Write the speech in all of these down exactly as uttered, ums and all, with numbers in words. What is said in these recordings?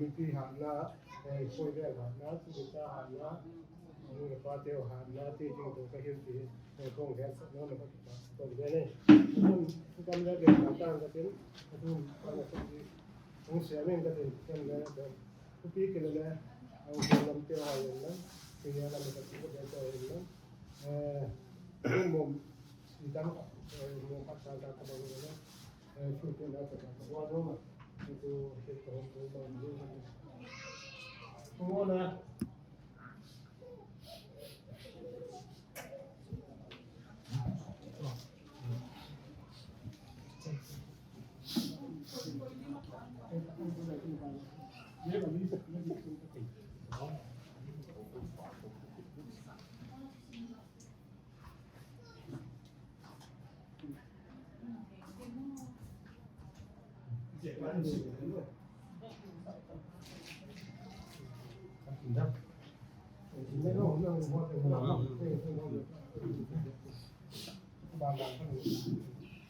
mipi hatna, eh, koi vel hatna, tu ta hatna, nu le pa teu hatna, ti ting tu ka hil ti, eh, kong hel sa no na ka pa, kong vel ne. Kun, kun le vel ka ta ka tin, kun pa na ka ti, kun se men ka tin, kan le, ka, ku pi ke le, au ko lam teu ha yen na, ke ya lam ka ti ko vel teu yen na. Eh, kun mom, si dang ka, eh, mom ka ta ka ka ba ko na.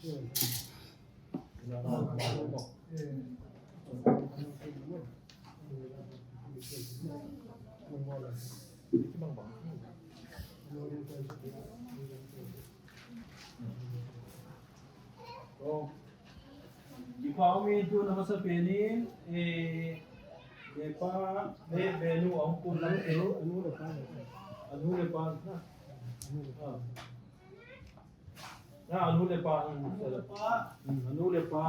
Kipa umin, tuna masapen in, eh, Bepa, Be, Benu, ahung kun lamte. Anu le pa. Ah. Na, anu le pa. Hmm, anu le pa.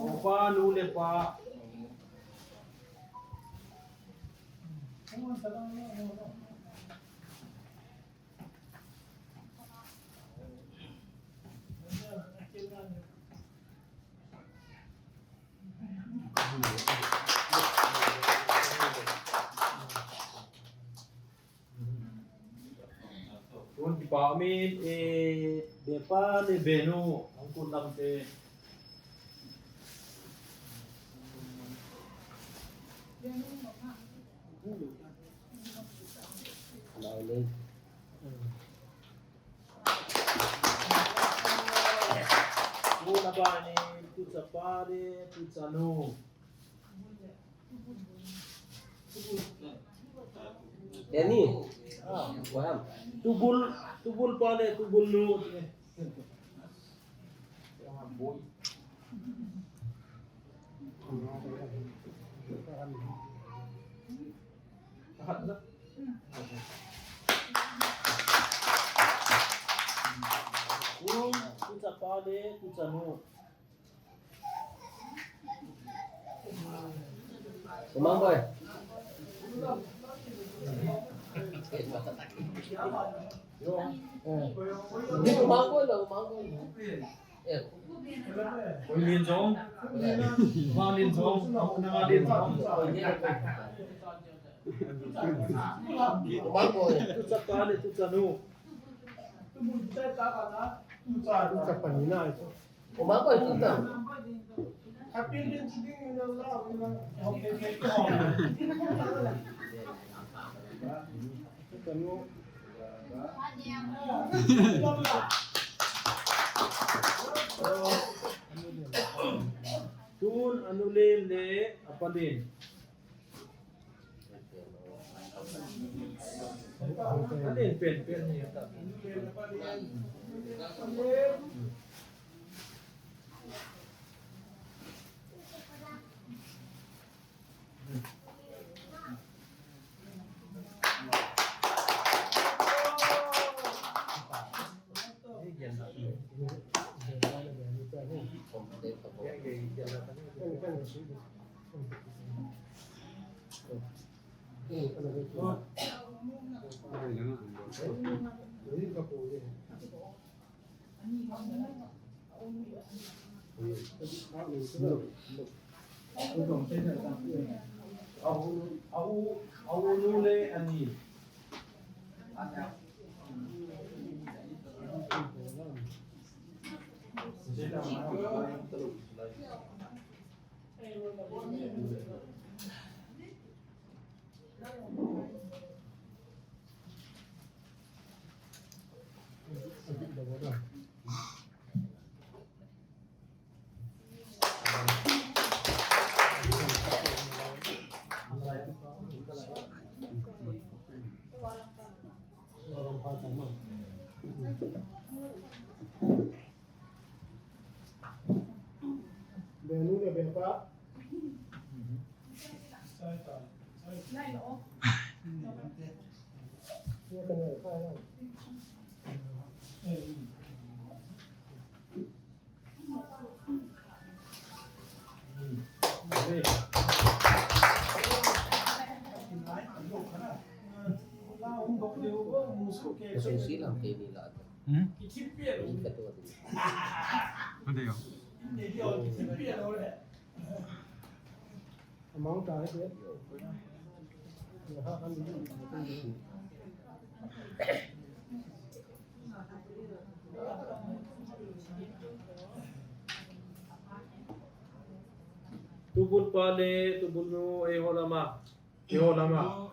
Opa, anu le pa. Tun kipa umin, eh, Bepa le Benu, ahung kun lamte. Tun abana, tucha pa le tucha nu. Eni. Ah, waham. Tubul, tubul pa le tubul nu. Tun, tucha pa le tucha nu. Umang boy. Ni umang boy la, umang boy. Eh. Oi, Lin Jong. Umang Lin Jong. Umang Lin Jong. Umang boy. Tucha pa le tucha nu. Tucha pa ni na. Uma ko tuta. Tun anu len le apa len. Ahu, ahu, ahu nu le ani. Benu le Bepa. Masih silang kayo nila. Hmm? Hindi ka to. Hindi yun. Amount tayo, eh. Tubul pale, tubul nu, eh, ho lama. Yo, lama.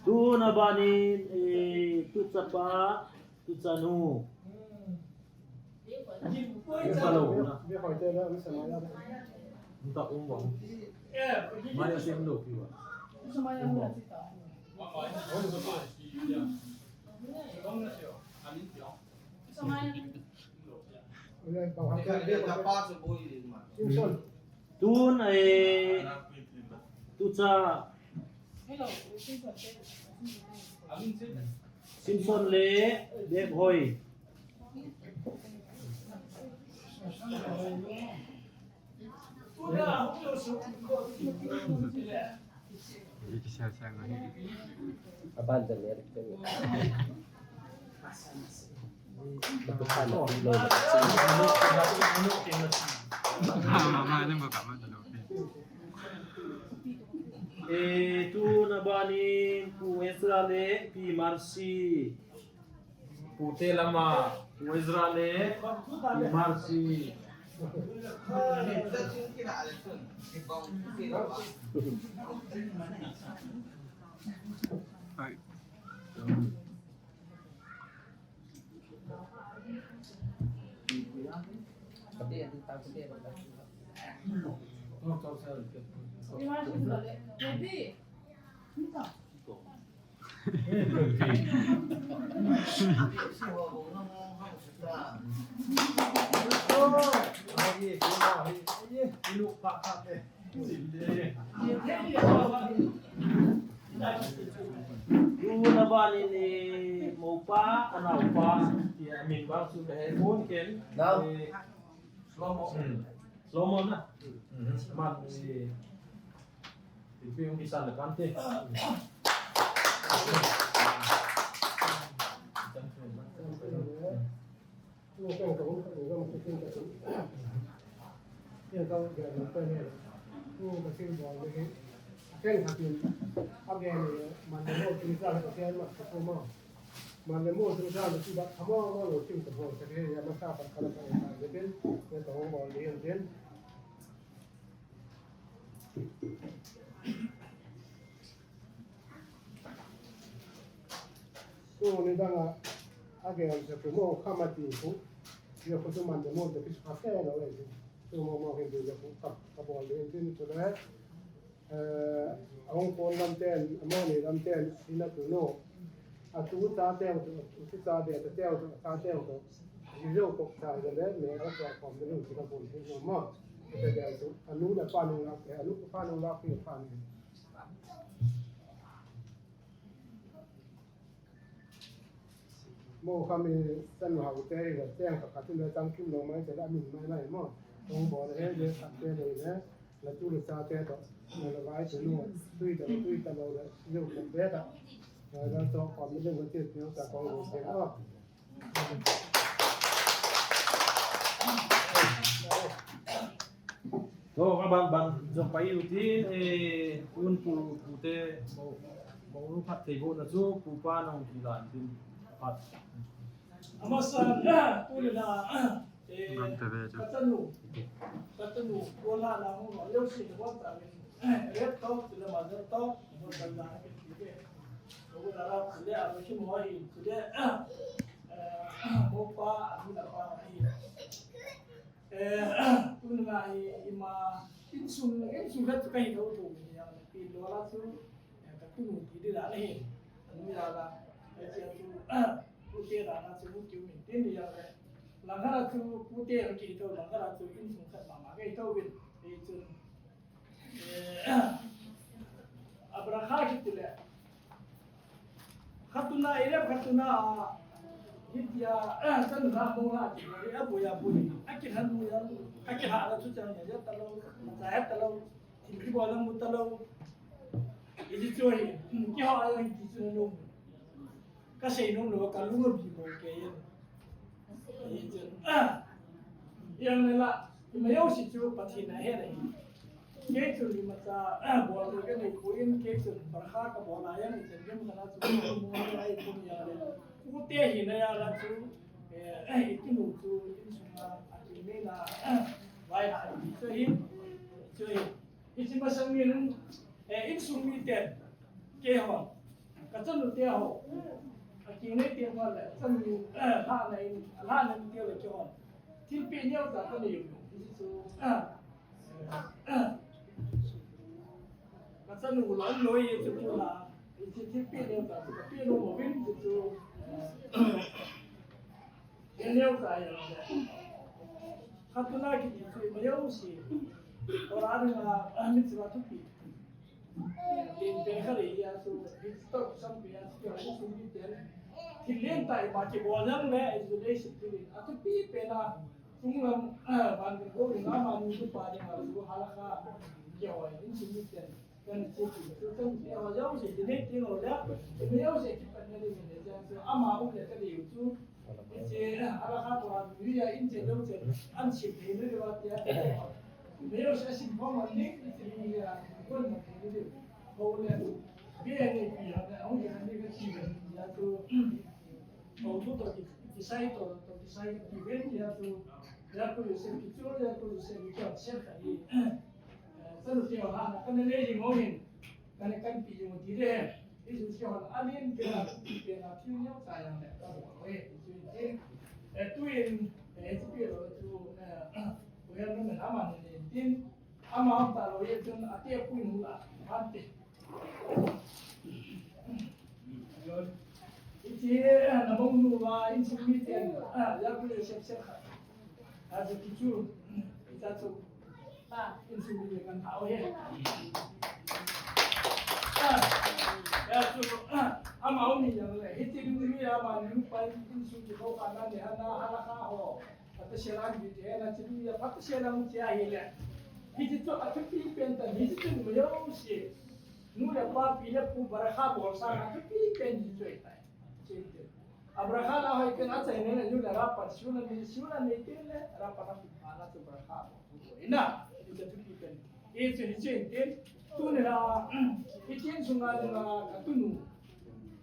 Tuna banin, eh, tuchapa, tuchanu. Umpa lou na. Umta umpa. Mari sem lou piwa. Umpa. Tun, eh, tucha. Simpson le Dephoi. Aban jan le. Eh, tuna banin Pu Ezra le Pi Mercy. Pute lama, Pu Ezra le Pi Mercy. Hai. Tuna banin, eh, mopa, anaopa, tia min vang chu kahe pon ken. Nao. Eh, Shlomo. Hmm. Shlomo na. Hmm. Man, eh, ipi yung isa na kante. Tuni danga, again, sa kumo kama ti ku, ya ku tu man de mo de kis pa ke lo le. Tu mo mo ke de ya ku ka, ka bol de tin tu le. Eh, ahung kon lam ten, amoni lam ten, ina tu no. Atu ta te tu, tu ta de ta te tu, ta te tu. Jijo ko ta de le, me a ko ko de lu ti ka bol de no mo. Te de tu, anu na pa nu la, anu pa nu la, pa nu. Mo kami tan hau te, teng ka kati le tang kim lo mai te la min mai mai mo. Tong bo le, le ka te le le. La tu le sa te to. La la vai te no. Tui ta, tui ta lo le. Yo ka be ta. La la to ko mi le mo te te ta ko lo te a. To, ka ban, ban, jong pai u tin, eh, un pu, pute, mo, mo nu phat thei bo na chu, pu pa nong ki lan tin, phat. Amasa, tu le na, eh, Nang te ve chu. Katanu, katanu, ko la na mo, lo si ko ta ve. Red top, tu le ma red top, mo ta na ke ti ve. Ko la la, tu le a, mo ki mo hi, tu le, eh, mo pa, a mi la pa hi. Eh, tun ngai ima insung, insung khat chu kahi thou thou ni ya, pi lo la chu, eh, katunu ti di la le. Anu ya la, eh, chia chu, pute la na chu mu kiu min tin ya le. Langkhat a chu pute kahi thou, langkhat a chu insung khat mama kahi thou vin. Eh, chun Eh, Abraham kiti le. Khatuna, Elep khatuna, ah, Hitia, chanu la mo la, aboi aboi. Akilhan mo ya, akilha la chu chang ya talou, cha ya talou. Thil kibol la mu talou. Hichu hi, kiho a hi chu nom. Kasei nom lou, kalung aboi boi kei. Hichu. Yang le la, ima jouse chu Pathen in ahe le. Kei chun imacha bol kanei poi, kei chun barkha kabol a, yang ichen gam kana chu mu ai pum ya le. Ute hina ya la chu, eh, itinu chu insunga akinei na, vai ha chu hi, chu hi. Hiche masang in, eh, insung miten, keihon, kachanu teho, akinei teho le, chanu, eh, lhana in, lhana in tile keihon. Thilpeh neocha kanei u, hiche chu, eh, eh, kachanu lou loi hiche chu la, hiche thilpeh neocha chu kapeh nom uvin hiche chu, eh, neocha ya. Khatuna kiti chu ima jouse. Torah a dinga, ah, mitzvah thupi. Tin pen khat le ya chu, hiche toh kisam pen a chu, insung miten. Thil lentah ima kibol jong le, isolation thil in. Athupi pen a, chunglam, ah, van pen go in amani nupa dinga chu halakha kihoi, insung miten. Kan che chu, chu chanu teho jouse, dinei teng lou le, ima jouse kipat na ding le, chu ama um le kadei u chu. Hiche, halakha Torah mi a in che lou che, an sim thei lou va tia. Ima jouse asim khom man ding, hiche mi a, kon man thei lou. Ho le, bi a neipi a, hung ke ni kati ve, ya chu. Ho chu toh ki, kisai toh, toh kisai kati ve, ya chu. Yaakov Yosef kichu, Yaakov Yosef kichu, Yosef kati. Eh, chanu teho lhana kana nei jing u hin, kana kanpi jing u ti le. Hichu chu hon alen pen a, pen a thil neocha jong le kabol u hi, chu hin tin. Eh, tuin, eh, chu pi lou chu, eh, uyan na ama ni tin. Ama um talou hi chun ate pui nu la, ante. Hiche, eh, na mong nu va, insung miten, ah, Yaakov Yosef sep khat. Achu kichu, hiche chu. Ah, insung miten kan thao he. Ah, ya chu, ah, ama um ni jong le. Hiche ding ni ama ni pa insung ki ko ka na ni hana halakha ho. Phatasela kipe te na chu ya phatasela mu chia hi le. Hiche chu athupi pen ta, hiche chu ima jouse. Nu le pa, pi le pu barkha bol sang athupi pen hiche chu ahitai. Hiche chu. A barkha la hoi pen achaina le nu le ra pa suna ni, suna ni pen le ra pa na pu pa na chu barkha bol. Ina, hiche athupi pen. Hiche, hiche pen. Tuni la, hiche sunga la katunu.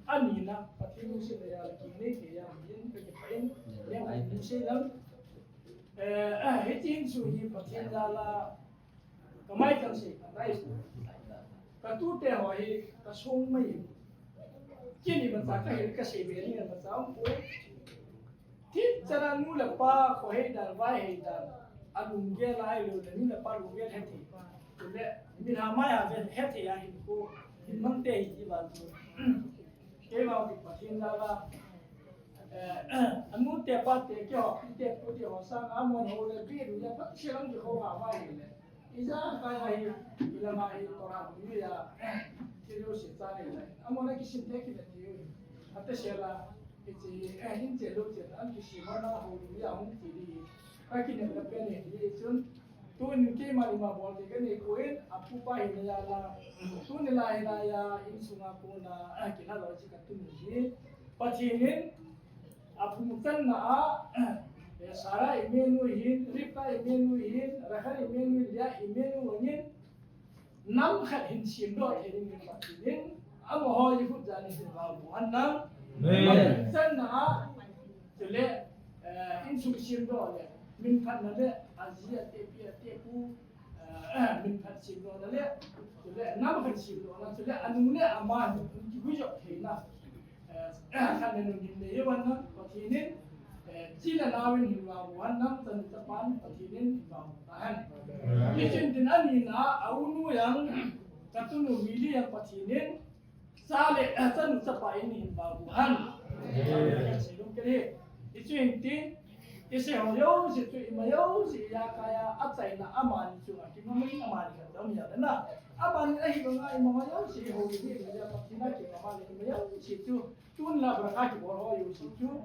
Anina, Pathen lungset le ya, kinei te ya, yin ka kipa in, ya ka lungset lang. Eh, ah, hiche insung hi Pathen jal a, kamai kan sei, kamai sei. Katute ho hi, kasung mai. Kini imacha kahil kasei be ni imacha um poi. Thil chan a nu le pa, khohei dan, vaihei dan, alunggel a ahilou le, nu le pa lunggel hethei. Chule, min ha mai ha vel hethei a hinkho, hin mang te hi ti va chu. Kei vang ti Pathen jal a, eh, anu te pa te keiho, pi te pu te ho sang a mon ho le, bi lu ya pa se lang keiho ha vai le. Ijakai a hi, ilama hi Torah bung hi a, thil jouse cha nei lai. Amona kisim thei kit a ti u. Ate sela, hiche, eh, hin che lou che, an kisim a na ho lu ya hung ti di. Ka kinem na pen hi, hi chun. Tun keima ima bol te kanei poi, apupa hi na ya la. Tuni la hi na ya, insunga kona, eh, kila lou chi katunu hi. Pathen in, Aphung channa a, eh, Sarah imenu hin, Rivka imenu hin, Rachel imenu hin, Leah imenu hin, nam khat hin semdoh thei ding in Pathen in, amaho hi khut jan in hin vang u hen lang. Amen. Aphung channa a, chule, eh, insung semdoh le, min phatna le, aji atepi atepu, eh, min phat semdohna le, chule, nam khat semdohna, chule, anu le ama hin, kihui joh theina. Eh, khat le nung hin le, ye wan na, Pathen in, eh, chi le nao in hin vang u hen lang, chanu chapan, Pathen in hin vang u tahen. Amen. Hichun tin anina, a unu jong, katunu Mili jong Pathen in, cha le, eh, chanu chapa in hin vang u hen. Amen. Sei lung kei hi. Hichu hin tin, Isei ho jouse chu ima jouse ijakai a, achaina amani chu akimang in amani khat jong hi a na. Amani ahi banga ima jouse ho hi hi ya Pathen a kimang le ima jouse chu. Tun la barkha kibol ho jouse chu.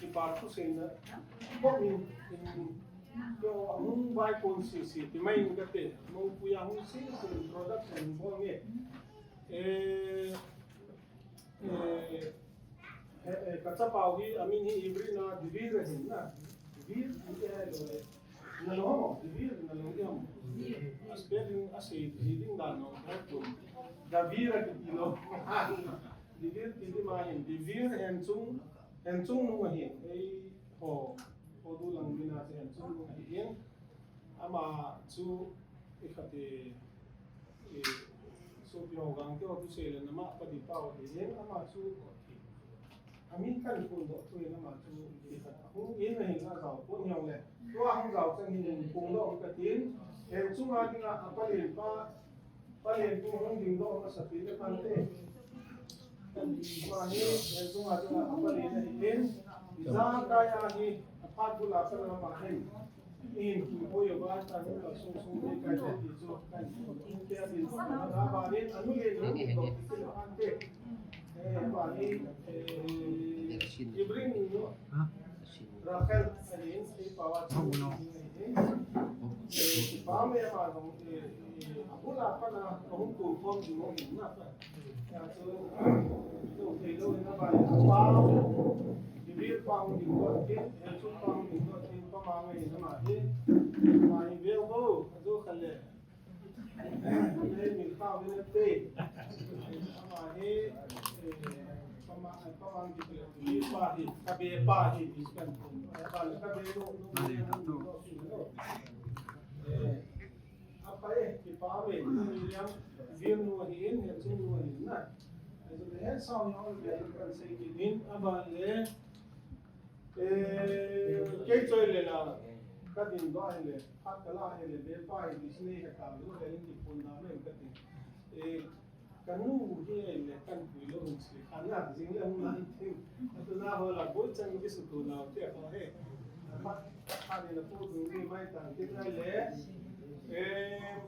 kipa thuseina. Ko min, in, ko ahung vai kon sisi, ti mai in kate, mo puya hung sisi, introduction bol nge. Eh, eh, eh, eh, ka chapau hi, amin hi Hebrew na, Dvir ahin na. Dvir, eh, eh, na lo, Dvir, na lo, em. A spelling, a sei, sei ding dan lo, ha, tu. Dvir, a kiti lo. Dvir, kiti ma hin, Dvir, hen chung, hen chung nung ahin. Ei, ho, ho du lang mina, hen chung nung ahin. Ama chu, i khati, i, Sopi ho gang te ho tu sei le nama padi pa ho hi hin ama chu amin kan kun do tu nama chu di khat hung in na hin a zau kun hiong le. Tua hung zau chang hin kun do ka tin. Hen chu ma dinga a pa len pa, pa len tu hung ding do ma sa pi le pan te. Kan di pa hi, hen chu ma dinga a pa len na hin. Za ka ya hi, a pa bu la ka na ma hin. In ki ko yo ba ta ni ka sung sung ni ka ta ti zo ka ni. Ke a ni sa na ba ni a nu le ni ko ti se an te. Eh, ba ni, eh, Ibrin ni no. Rafael a ni in si pa wa. Eh, pa me ma dong, eh, eh, a bu la pa na ko hung ko ko ni mo ni na pa. Apa eh, kipa ve, William, William nu ahin, Henson nu ahin na. Ajo le Henson nu ahin, kan sei kit in, aban le, eh, kei choi le la, ka din ba le, ka ka la le, be pa hi, business he ka lu, he in ki phone na me ka ti. Eh, Ka nu hi le kan pui lo hun si khan na jing le hun na hin. Atu na ho la boi chang ki su tu na te ho he. Ma, ka ni na pu tu ni mai tang ki na le. Eh,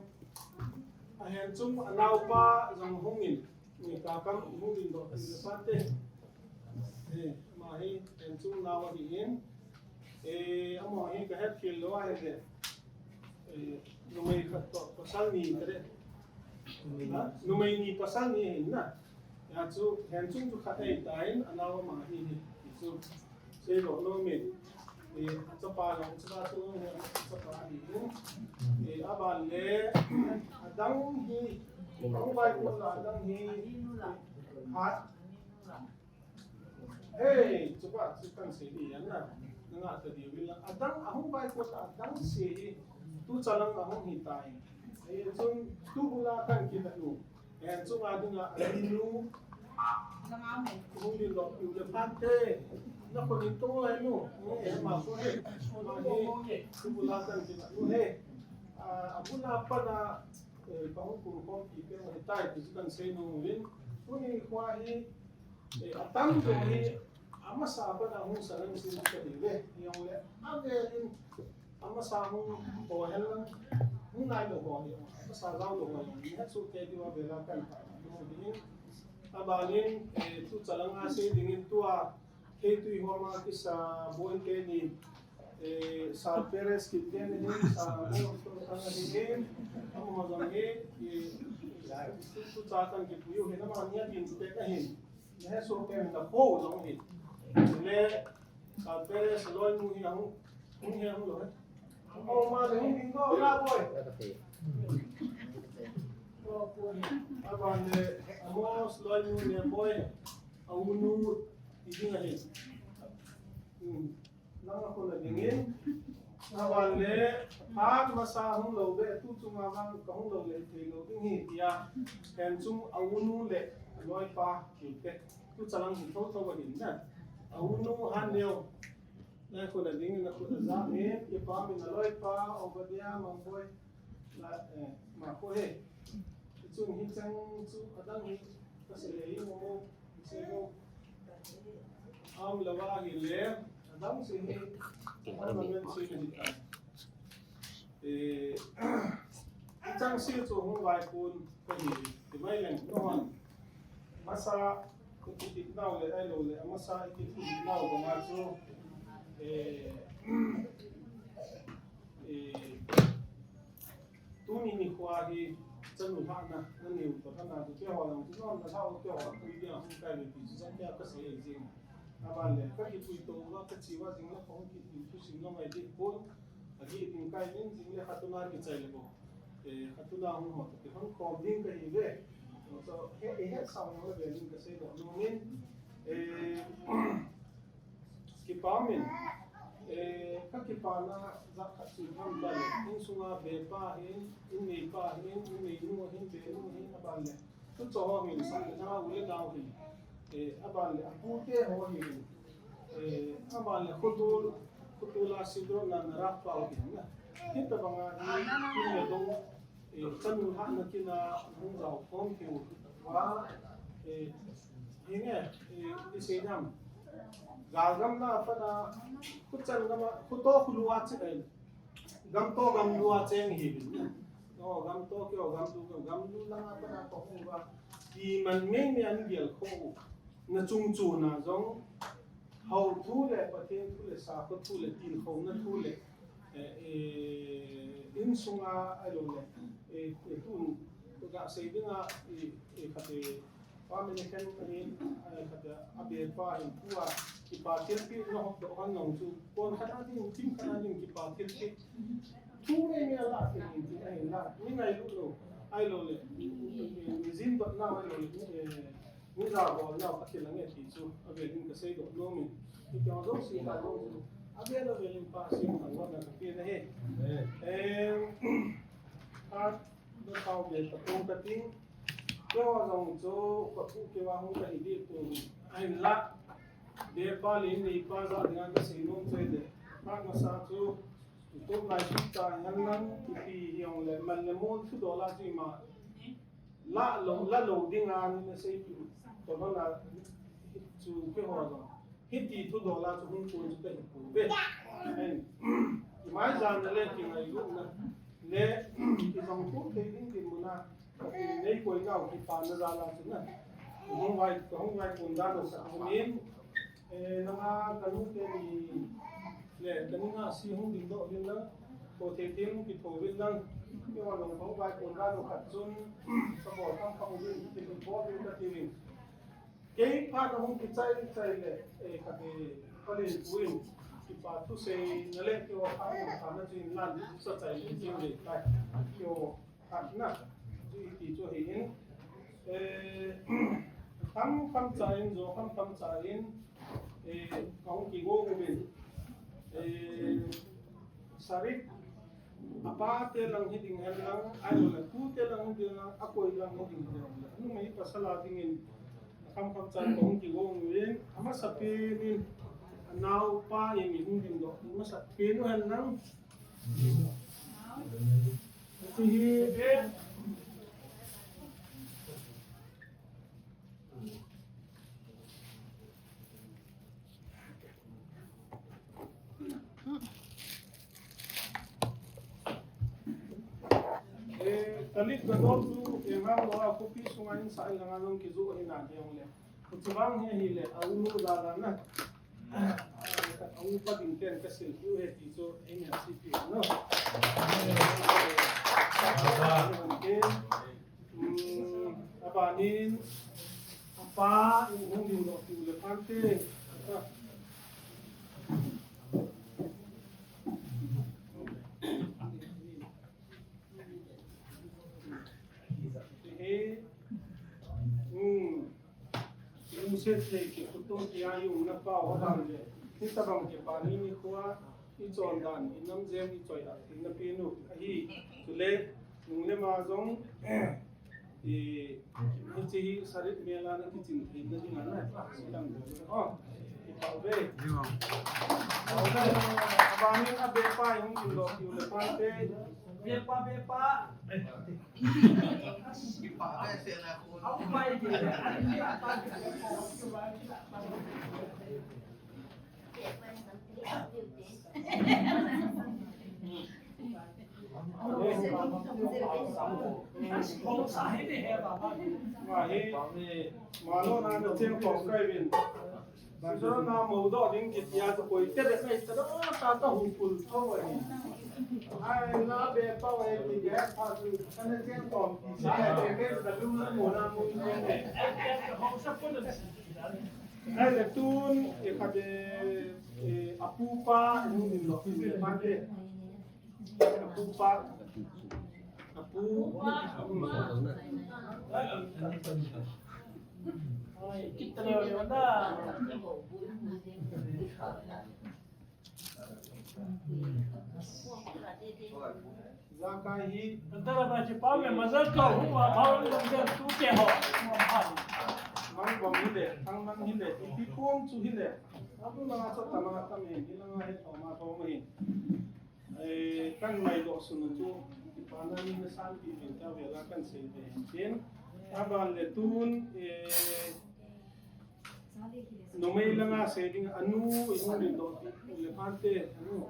a Henchung a nau pa jong hung in. Ni ka kam hung in do ki le pa te. Eh, ma hi Henchung nau hi in. Eh, amo hi ka het khel lo a he. Eh, numei khat toh pasal ni te le. Ha? Numei ni pasal ni hin na. Ya chu, Henchung chu khat ei ta in, a nau ama hi hi. Hi chu. Sei lo no me. Eh, a chapa lo, a chapa tu, a chapa hi hi. Eh, aban le, adang hi. Kong bai ko la adang hi. Ha? Hey, chupa, chu kan sei di yan na. Nanga ta di wila. Adang ahung bai ko ta adang sei. Tu chalang ahung hi tai. Hey, chun tu bula kan kita tu. Hey, chu ma ding la, anu. Hung di lo, yu le pan te. Na ko ni to ai nu. Hey, ma ko he. Ma he. Tu bula kan kita tu. Hey. Ah, abuna pa na, eh, pa hung ko ko ki pe tai, tu kan sei nu win. Tu ni kwa hi, Eh, atam to hi, amasa pa na hung sa lang sin ka di ve. Yong le, a ve in, amasa hung ho hen lang, hung nai lo ho hi, amasa zau lo ho hi, ni ha su ke di wa ve la kan pa. Yong di in, aban in, eh, tu chalang a sei ding in tua, kei tui ho ma kisa bo in ke ni, Eh, Sir Perez kiti ahin, Sir Amo Tongtang ahin, amo jong hi, eh, tu, tu cha kan kipuiyu hin, ama nia din tu pet ahin. Nehe so pen na ho jong hi. Le, Sir Perez loinu hi ahung, hung hi ahung lo, eh. Amo ma le hung ding ko, la boy. Aban le, Amos loinu le boy. A unu, i ding ahin. Hmm. Nang a khun a dingin, aban le, phat masa hung lo le, tu chunga vang ka hung lo le, thei lo ding hi, tia, Henchung a unu le, a loipa, kite, tu chalang hi tho tho ahin na, a unu han neo, na khun a dingin, a khun a jam hin, kipa min a loipa, Obadiah, Mangboi, la, eh, ma ko he, chun hi chang chu, adang hi, ka se le hi mo, Am lava hi le, adang se hi, adang men se hi ta. Eh, chang se chu hung vai kun ka hi, ti mai leng no hon. Masa, i kiti nau le, ai lo le, masa i kiti nau ba ma chu, eh, eh, Tuni nikho hi chanu lhahna, na neu toh lhahna chu keiho jong chu, na lhah u keiho pui dia hung kai ve ti chu chang kei a ka sei jing. Aban le, ka kipui to uva ka che uva jing le, ka hung kipui thusim jong ahi ding pon, a gih ding kai min jing le, khat tuna kichai le bou. Eh, khat tuna hung ho toh kihon khom ding ka hi ve. Chu he, he sao jong le ve ding ka sei doh nom in. Eh, Kipa min, eh, ka kipana jat khat chu ham ta le, insunga be pa hin, in nei pa hin, in nei nu hin, be nu hin, aban le. Tuchung ho hin, sa na u le nau hin. Eh, aban le apute ho hin. Eh, aban le khutul, khutula sidro na na rap pau hin na. Hitabanga hin, hin le dong, eh, chanu hahna kina hung jao khom kiu va, eh, hinge, eh, i sei dam. Galgam na pana, khuchan gama, khuto khulua chi ai. Gamto gamlua cheng hi bin. No, gamto kio gamlu, gamlu langa pana ko hung va. Ti man mei mei an gel kho. Na chung chu na jong. Hau thu le, Pathen thu le, sakho thu le, tilkhouna thu le, eh, eh, insunga ahilou le, eh, eh, tun, ga sei dinga, eh, eh, khat, eh, family khen ahin, eh, khat, eh, abe pa hin thu a, kipa thilpeh na hop doh han nong chu, kon khat a ding, thim khat a ding, kipa thilpeh. Thu nei nei a la, eh, eh, eh, la, ni ngailut lou, ahilou le, eh, eh, mi jin dot na ahilou le, eh, Mi jabol nau Pathen lang e ti chu, avel in ka seidoh nom in. Hiti ho jouse ta jong chu, avel avel in Pa Siamthang vahna ka pe na ahi. Amen. Em, a, na tao be ta pong ka ting. Keiho jong chu, ka pu keiva hung ka hi ding pon. Ahinla, be pa le nei pa ja dinga ka sei nom chu ahi de. Phat masa chu, tu lai chu ta hen lang, ipi hi jong le, man le mol thudol a chu ima. La lou, la lou dinga ni na seipi. Tobang a chu keiho jong. Hiti thudol a chu hung kon chu ka hi pouve. Amen. Imai jan na le kingailutna. Le, i jong tu thei ding dinmun a. Nei koi nau kipa na jal a chu na. Hung vai, hung vai kon dan u sa hung in. Eh, nanga ka nu teni le, ka nu nga si hung dingdoh uvin lang, ko thei thei hung kitho uvin lang, keiho jong ka hung vai kon dan u khat chun, ka bol kham kham uvin, kibol uvin ka ti uvin. Kei phat a hung kichai chai le, eh, ka ti, ka len uvin, kipa thusei na le, keiho phat a hung phat na chu in lan, sa chai le, chim le, kai, keiho, Khatna, chu iti chu ahin, eh, kham kham cha in, jo kham kham cha in, eh, kahung kigong uvin, eh, Sarit, apa te lang hiding hen lang, ahilou le, pu te lang hiding lang, akoi lang hiding hen lang. Numei pasal a dingin, kham kham cha in kahung kigong uvin, amasapen in, anaopa in mi hung dingdoh, amasapen u hen lang, Eh, Talit Gadol chu, eh, Engang lou a, khopi sunga in sa in langa jong kijoh ahi na ding le. Chuvang hi ahile, a u nu jal a na. A u pa ding ten ka sil piu ahi ti chu, ei ngen sei piu no. Hmm, abanin, apa, in hung dingdoh piu le phante. He, hmm. Lungset lei kikhuto tia i umna pau abang le, hitabang kipa ni nikho a i chondan, i namjem, i choi a, i napinu ahi. Chule, nung le ma jong, i, hiche hi Sarit mel a na kichin theina dinga na, i dang do. Oh, kipa uve. Kipa uve. Abanin abepa i hung dingdoh piu le phante. Bepa, bepa. Malona na cheng khom kai vin. Sura na mo do ding kiti a, koi te de nei ta do ta ta hu kul tho ai. Ai na be pa ai ni ge pa su kana chen kom ti sa ai be ke da lu na mo na mo ne ne. Ai le tun e kha de, e, apu pa nu ni lo ki be pa de. Apu pa. Apu. Ai, kita na yun na. Kai hi. Antara ba chi pau me mazal to hu wa pau me mazal tu ke ho. Mang bang hi le, thang mang hi le, ipi pom chu hi le. Abu na cho tama tame hi la ngai to ma to ma hi. Eh, kan mai do sunu chu, Kipana ni na san pi min ta ve la kan sei ve. Tin, aban le tun, eh, numei langa sei ding anu, i hung din do, le phante, anu.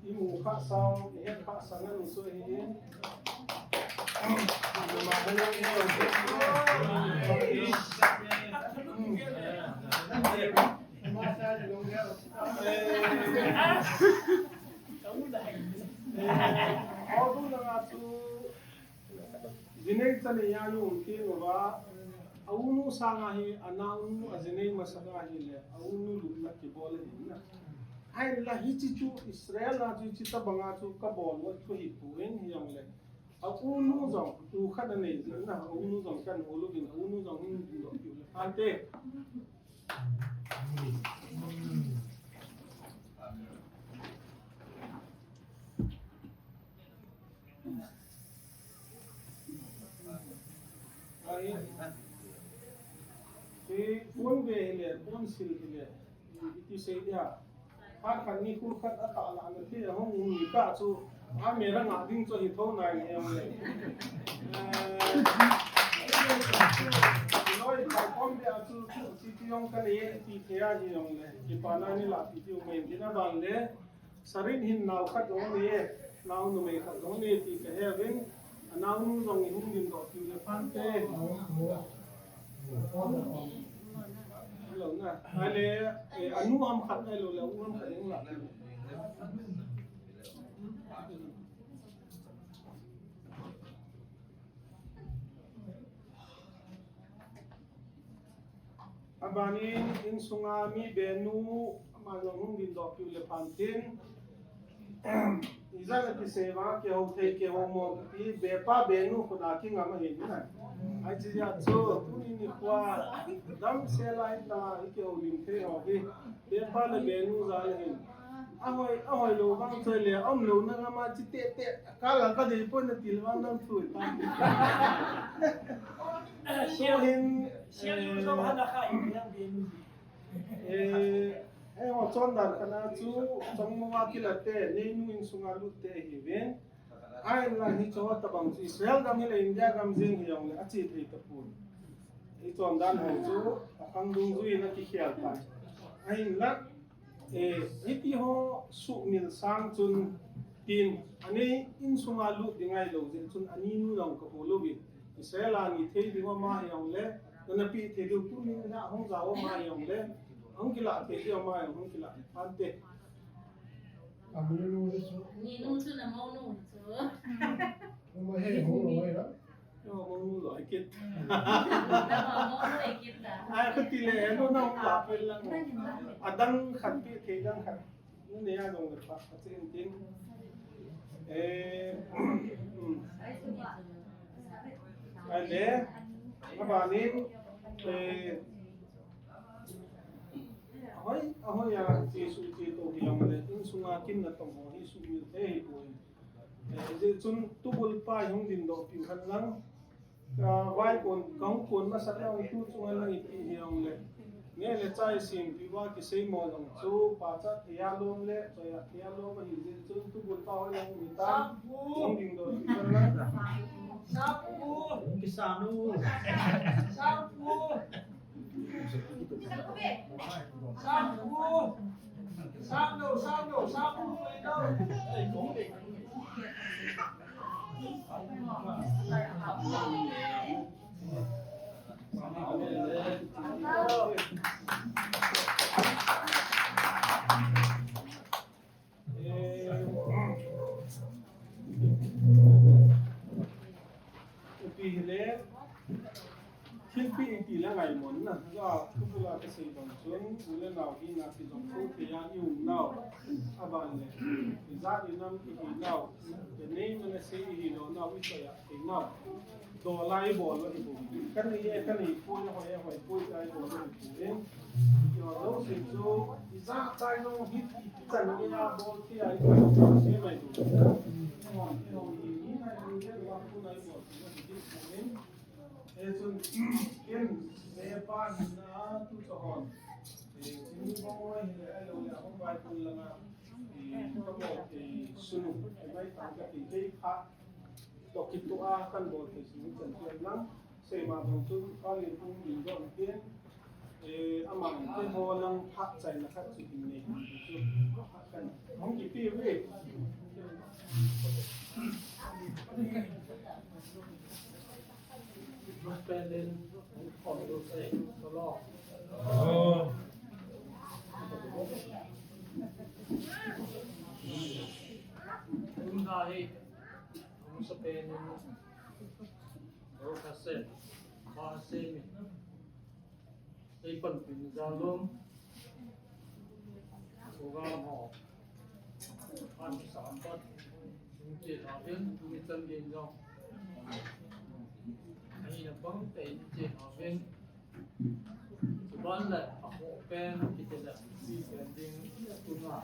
I mu kha sang, i het kha sang anu so hi. Jinei chani ya yu um ki uva, a unu sanga hi, a naonu, a jinei masanga hi le, a unu lupna kibol ahi na. Ahinla hichi chu Israel a chu hichi tabanga chu kabol u chu hi poi, hijong le. A unu jong, u khat anei jin na, a unu jong kan u lupin, a unu jong hin ding lo piu le. Ante. Ai, si pon ve hile, pon sil hile, iti sei dia. Khat khat ni khu khat a tah la na thi a hung ni ka chu, a me ra nga ding chu hi tho nai ni em le. Eh, loi ka kom dia chu, chu ti yong ka ni ti ke a ni yong le. Kipana ni la ti ti u me ni na ban le. Sarin hin nao khat jong ni e, nao numei khat jong ni ti ka he vin, a naonu jong i hung din do ti le phante. Hello na. Ale, eh, anu ham khat ai lo le, u ham khat jong la. Abanin, insunga mi benu, ama jong hung din do piu le phantin. Ijat a kisei va, kihou thei, kihou mo, ti bepa benu khuda kingam ahi na. Ai chi ya chu, tuni nikho, damsel a hita, i kihou lim thei ho hi. Bepa le benu jal ahi. Ahoi, ahoi lou vang choi le, aum louna gam a chi tete, ka lang ka dei poi na til vang nang thui ta. Chu hin, eh, eh, eh, ho chondan khat a chu, Chongmo a kila te, Neinu insunga lut te ahi vin. Ahinla hiche ho tabang chu Israel gam hile India gam jeng hi jong le ache thei tapon. Hiche chondan ho chu akhang dungjui in akikhel tai. Ahinla, eh, hiti ho suhmil sang chun tin, ani insunga lut ding ahilou jeh chun ani nu jong kabol uvin. Israel a ni thei ding ama hi jong le, nana pi thei diu tuni na hung jao ama hi jong le, hung kila thei diu ama hi jong hung kila phante. Ni nu chu na monu chu. Monu he, monu he la. Yo, monu lo, ai kit. Na monu ai kit ta. Ai, kati le, no, na, la, pe lang. Adang khat pi, thei dang khat. Nu ne a dong le pa, pa chen tin. Eh, ai le, abanin, eh, Ahoi, ahoi a, Jesu, Jesu, hi jong le, insunga kin natong ho, hi suhmil thei hi poi. Eh, hijeh chun tubul pa hi hung din doh piu hen lang. Ka vai kon, ka hung kon masat lang tu chunga lang ipi hi jong le. Neh le chah i sem piu va kisei mo jong chu, pachat thei a lom le, choi a thei a lom ahi jeh chun tubul pa hoi lang um hitan. Hung din doh piu hen lang. Sapu. Hung kisa nu. Sapu. Eh, ipi hile, thilpeh iti le ngaimon na, ja, tubul a ka Sei bang chun, u le nao hina kijong thei a i um nau. Aban le, ijat i nam i hi nau. Inei manansei i hi lou nau, i soi a thei nau. Dola i bol lou i bol. Kanei e, kanei poi, hoi e, hoi poi, i bol lou i bol in. Yo, lou sei chu, ijat tai nong hit i chan ni a bol thei a i bol thei mai tu. Hon, hon, i ni nai, i ni nai, i bol thei a i bol in. Hichun, ken, nepa hina tu chu hon. Eh, chini bang hoi hile, ahilou le, ahung vai pun langa. Eh, ka bol, eh, sunu, eh, mai tang ka ti, kei kha. Toh kitoh a kan bol thei sunu chan pian lang. Seima bang chu, ka le pung din don pian. Eh, amang te ho lang phat chaina khat chu hin nei chu. Kan hung kipe ve. Pen din, hung khom du sei, so lo. Tum da hi, hung sa pen din, ro ka se, ba se mi. Ei panpina jal um, program ho, an sam pat, in che ha vin, tuni chan gei jong. Ahina bang tah in che ha vin. Chuban le, a ho pen, kiti le, pi pen ding, tunga.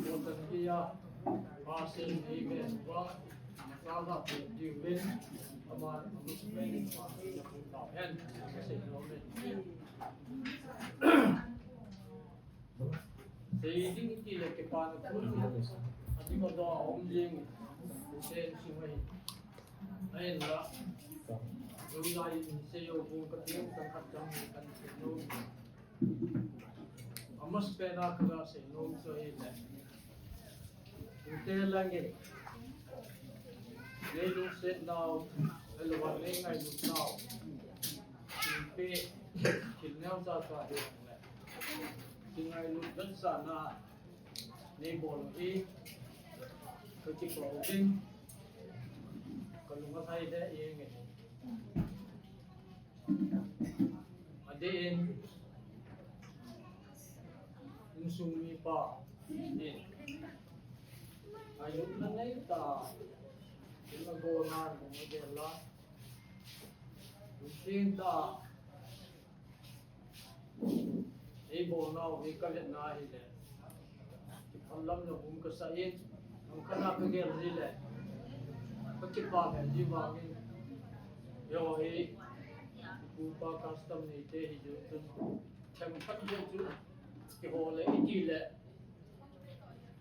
Ko chan gei a, pa sen ei pen, wa, Ka la pe diu le, ama, ama spending pa, na pu tau hen, ka sei lo le. Sei ding ti le kipa na pu, ati ko do om ding, sen sung ai. Ai la, lo lai in sei yo bu ka ting, ka ka jam, ka sei lo. Ama spend a ka la sei lo, so ai le. Tute langin, nei lungset nau, ahilou le nei ngailut nau, thilpeh, thil neocha cha hi le, kingailut vetsahna nei bol u hi, ka kipah uvin, ka lung alhai lheh jenge. Adeh in, insung mipa in, ngailutna neitah a, in agona, in agel a, in tintah a, ei bolnau hi ka vetna ahile, kiphal lam jong um kasa in, nang kana ka gel ji le, ka kipah lheh ji vangin, eiho hi, ipu ipa custom neite hi jong chun, themkhat jong chu, kihol le, iti le,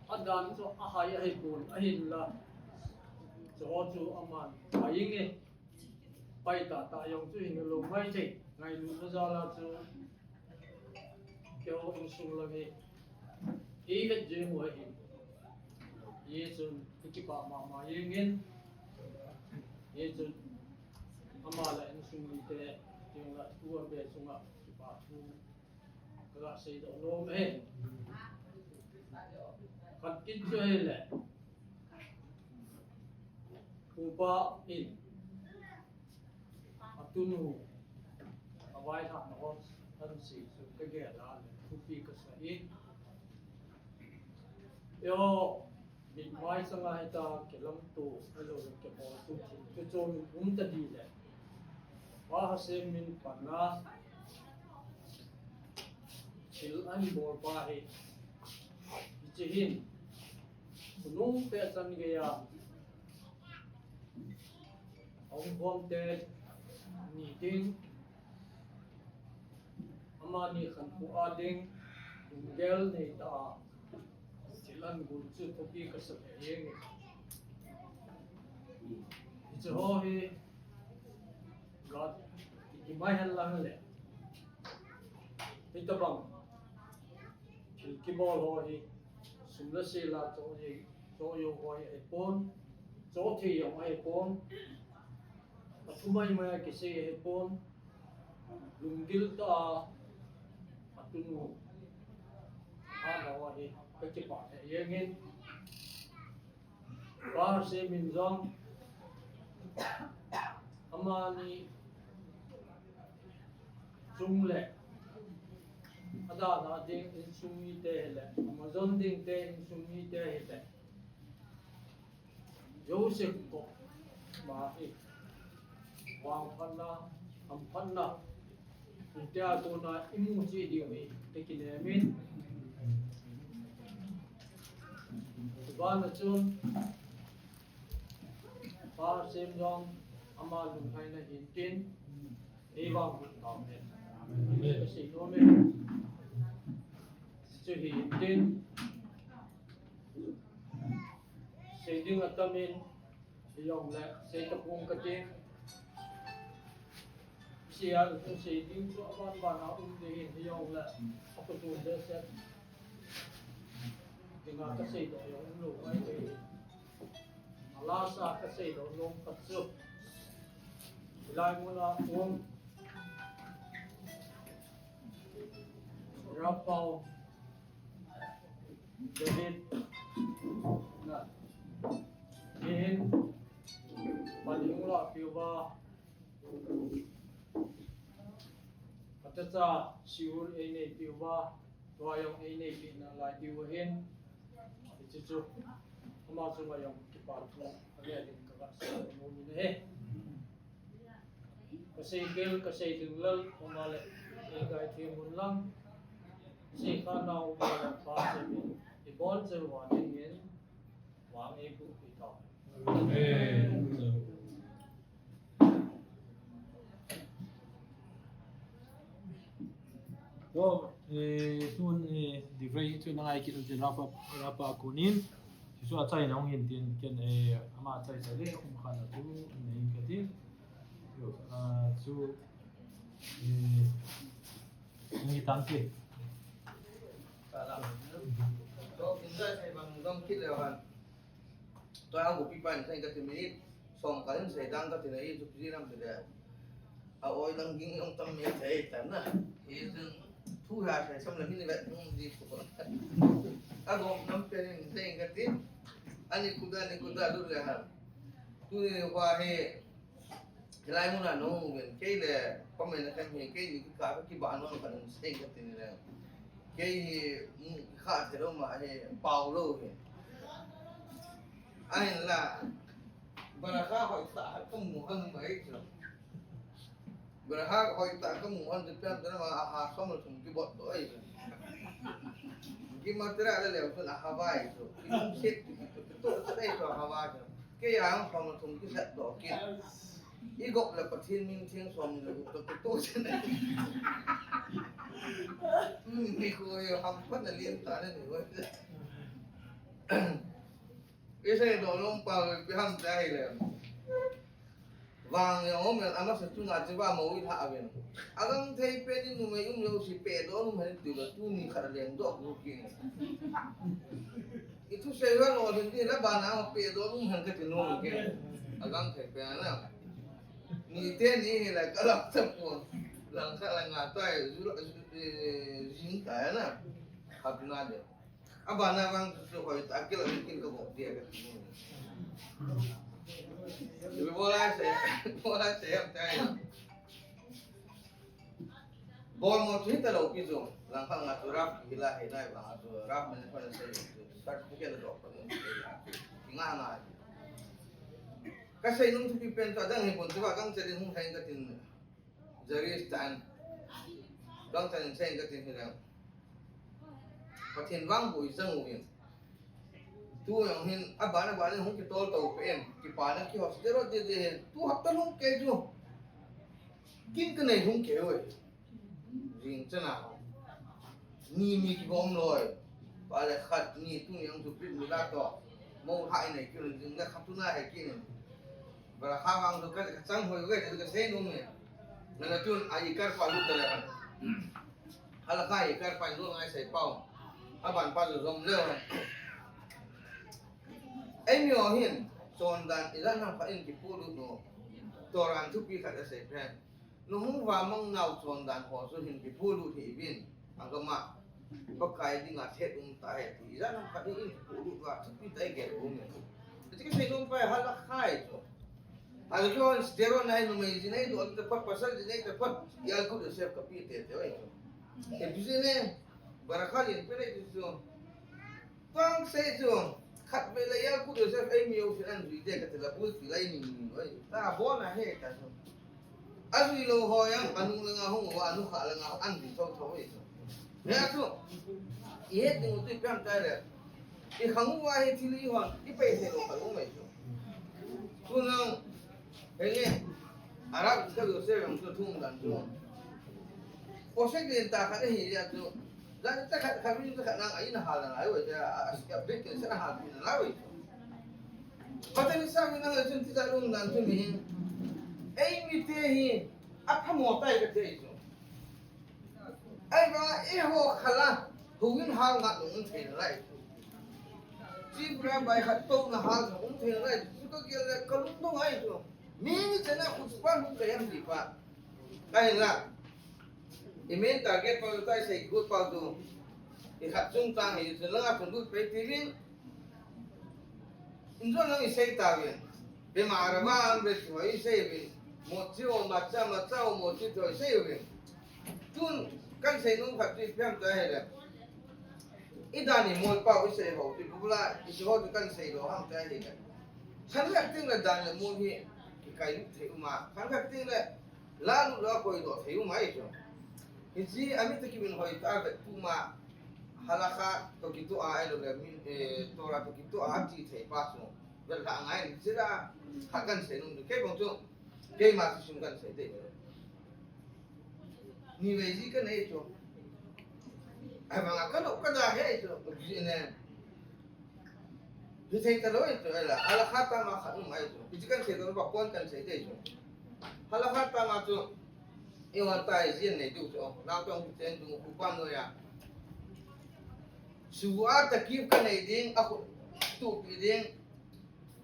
adan chu ahai ahipon, ahinla, chuho chu aman, ahinge, pai tahtah jong chu hing lou mai thei, ngailutna jal a chu, Keiho insung lang hi, i vet jeng u ahi. Hijeh chun, i kipah mama jengin. Hijeh chun, ama le insung mite, teng le tu abe chunga, kipa thu, ka ga seidoh nom e. Khat kit chu ahile. Upa in, atunu, availhahna hon, ahin sei chu ka gel a le, thupi kasa in. Eiho, mitmai changa hita, kilamto, ahilou le kibol tu thil, chu chom um tadi le. Pa Hasem min panna, thil ahin bol pa hi, hiche hin, Khonung pet chan geiya, ahung khom te ni ding, amani khankho a ding, lunggel neitah a, thil ahin bol chu thupi kasa lheh jenge. Hiche ho hi, Ga, i, i mai hen lang le. Hitabang thil kibol ho hi, sum le sil a choh jeng, choh jou ho hi ahipon, choh thei jong ahipon, athu mai mai a kisei ahipon, lunggil tah a, atunu, ahin ho hi, ka kipah lheh jengin, Pa Hasem in jong, amani chung le, Adana ding insung mite hile, Amazon ding te insung mite hile. Joseph ko ma hi. Vangphatna, hamphatna. Tia tuna imu chi ding hi, te kinemin. Bana chun, Pa Sem jong ama lunglhaina hintin, ei vang hun tau hen. Amen. Ka sei nom e. Chu hintin, sei ding atamin, sei jong le, sei tapung kati. Sei a, sei ding chu aban ban a um ding hin, sei jong le, a ko tu le se. Dinga ka seidoh jong umlou ngai te. Alasa ka seidoh nom khat chu. Hilai muna um. Rapau. David. Na. Hin. Pani ula piuva. Katacha siul ei neipiuva. Tua jong ei neipeh nalai diu ahin. Hiche chu, ama chunga jong kipa thu, ave ding kaga sei nom in ahi. Ka sei kel, ka sei ding lal, ama le, ei kai thei mun lang. Sei kha nau, ama le, pa sei min. I bol cheu va ding in. Amen. To, eh, tun, eh, Divine chu na ngai kit u chu Rafa, Rafa kunin. Chu achaina hung hin tin ken, eh, ama achai chai le, um khan a chu, nei ka tin. Yo, ah, chu, eh, Ngi tang ke. Ka la. To, kin da sai bang dong kit le han. To, a gu pi pan sai ka ti minute. Som ka hin sai dang ka ti na i chu pi lam ti le. A oi dang ging long tam me sai ta na. I dang thu ha sai sam la min vet nung di ko. A go nam pe ni sai ka ti. Ani kuda, ani kuda lu le han. Tu ni wa he. Hilai muna nung uvin, kei le, pa mai na kan hi, kei ni kikah ka kibah nom khat um sei ka tin le. Kei hi, um, kikah thei lou ma hi, pau lou hi. Ahinla, barakha hoitah ka mu hon mai chu. Barakha hoitah ka mu hon chu pian chu na ma a ha som le thum kibot doh ai chu. Ki ma tera le le chu na ha vai chu. Ki um set ki tu tu tu dai chu ha vai chu. Kei a hung som le thum kiset doh kit. I gop le Pathen min theng som le gup toh kitoh chen. Hmm, ni ko yo ham pan na lien ta ne ni ko. I seidoh nom pa ipi ham tia hile. Vang le om le ama sa chunga che va mo i lha ven. Agang thei pen in numei um jouse pedoh nom hen ti le tuni khat lengdoh gu kit. I thusei va lou ding ti na bana ma pedoh um hen kati nom ke. Agang thei pen na. Ni te ni hi la ka lap ta pon. Lang khat lang nga tai, zu, eh, jing tai na. Hap na de. Abana vang chu hoitah kila kin ka bol dia kati nom. Ipi bola se, bola se tai. Bol mo chu hita lou pi chu, lang khat nga chu rap hila hi nai vang chu rap management sei chu certificate la doh pa ni. Nga nga. Ka sei nom thupi pen chu adang hi pon chu va kang che din hung hai ka tin. Jari stan. Dang tan sei ka tin hi lang. Pathen vang boi jang u in. Tu jong hin, abana bana hung kitol to pen, kipana ki hospital de de hin, tu hapta lhung kei chu. Kin ka nei lhung kei oi. Jing chana. Ni mi kibom loi. Pa le khat ni tu jong chu pit mi la to. Mo hai nei ki jing le khat tu na he ki ni. Bara kha vang chu ka, ka chang hoi ve chu ka sei nom e. Na na tun a i kar pa lu ta le han. Hala kha i kar pa lu ngai sei pau. Aban pa lu zom le han. Ei mi o hin, chondan i la na pa in ki pu lu no. Toran thupi khat a sei pen. Nu hung va mang nau chondan ho chu hin ki pu lu hi vin. Agama. Pakai dinga thet um ta he ti. Ijat ham khat in kipu lut va thupi tai gel um e. Ti kisei nom pai hala khai chu. Hala chu steroid nai numei ji nei doh ta pat pasal ji nei ta pat. Ya good yourself ka pi te te wai chu. Ipi jeh inem, barakha len pen ahi ti chu. Tang sei chu, khatvei le Yalkut Yosef eimi jousen anajui te kati le, bulpi le eini ni oi. Tabona ahi ta chu. Ajui lou ho jong, anu langa hung uva, anu kha langa hung, anajui thotho ahi chu. Hia chu, ihet ding u chu ipi ham itile, ikhang uva hi thil ihon, ipai thei lou khat um ahi chu. Chujong, henge, Arab Yosef jong chu thum dan chu. Poset len tah khat ahi jeh chu. Jan tah khat, khat min tah khat nang a in a hal nalai uve, a, a, a, bek ken sen a hal pi nalai uve. Pathen in sang min a hal chun tijat um dan chu mihem. Eimite hi, aphamo tai kati chu. Ahivanga eiho khel a, houin hal ngat lou um thei nalai. Tripura bai khat touna hal um thei nalai. Chu kagel le kalungdong ahi chu. Mi ni chana khut pa hung kayam di pa. Kahin la. I main target pa chu tai sei gut pa chu. I khat chung chang hi chu langa thun lut pe ti vin. Injo lang isei tauvin. Bemar a vang ve chu isei uvin. Mochi o macha, macha o mochi to isei uvin. Tun kahin sei nom khat chu ipi ham tia ahile. Idan imol pau isei ho ti bula isei ho chu kahin sei lou ham tia ahile. Khanglhah teng le dan le mol hi ikai lut thei um a. Khanglhah teng le Lalu la koi doh thei um ahi chu. Hiche a mi toh kimin hoi tah a vet puma, halakha toh kitoh a ahilou le, min, eh, Torah toh kitoh a ati thei pa chu. Vet lha ngai ni chu la, khat kahin sei nom chu. Kei bang chu, keima thusim kahin sei ding. Ni vei ji kanei chu. Ahivanga kalo kada he chu. Ji ne. Hithei talou ahi chu, ahile, halakha tama khat um ahi chu. Hiche kahin sei lou, ba point kahin sei ding chu. Halakha tama chu, i hon tai jin nei diu chu. Nang tong chen dung ku pan noi a. Shuvuah takif kanei ding, akhut tupi ding.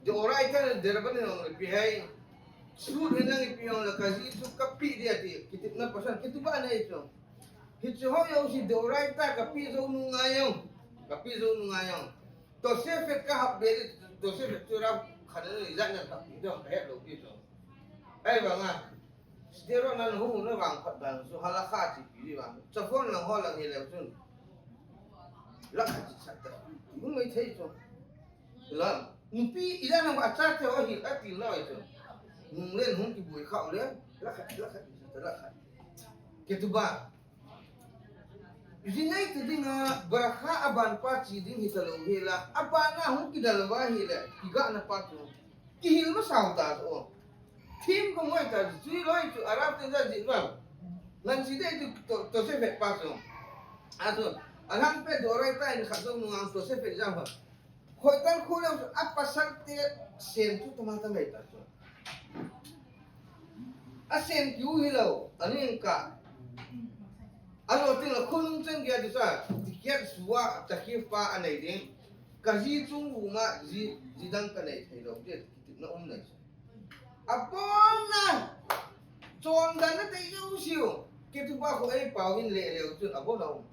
Deoraita, derabanan jong le pi hai. Sut hinang ipi jong le kaji chu kape ding ati. Ketubah na pasal, ketubah nei chu. Hiche ho jouse deoraita kape jou nunga jong. Kape jou nunga jong. Tosefet kahap be, Tosefet chu ra khana ni jat na kape ding kahet lou pi chu. Ahivanga. Sderot nan hung na vang phat dan chu halakha chu ipi vang. Chapon lang ho lang hileu chun. Lakha chu sat ta. Hung mai thei chu. Lam. Nupi ijat na ba cha te ho hi ati lou chu. Nunglen hung kiboi khau le. Lakha, lakha, lakha. Ketubah. Jinei ti dinga, barakha aban pa chi ding hitalou hela, aban a hung kidal uva ahile, kigahna pa chu. Kihil masau ta chu. Thim ko ngoi ta chu, chui loi chu, Arab te ja ji vang. Ngan chi dei chu to, Tosefet pa chu. A chu, alhang pe dorai ta in khat jou nunga Tosefet ja vang. Khoitan khu leu chu, apasal te sen chu tama tama ta chu. Asen kiu hilou, aning ka. Alo ting la khonung chang gei a chu sa, ticket shuvuah takif pa anei ding. Kaji chung vuma ji, ji dang kanei thei lou, ti, ti na um nei. Abon na, chondan na tei jouse u, ketubah khu eipao in le leu chun, abon a um.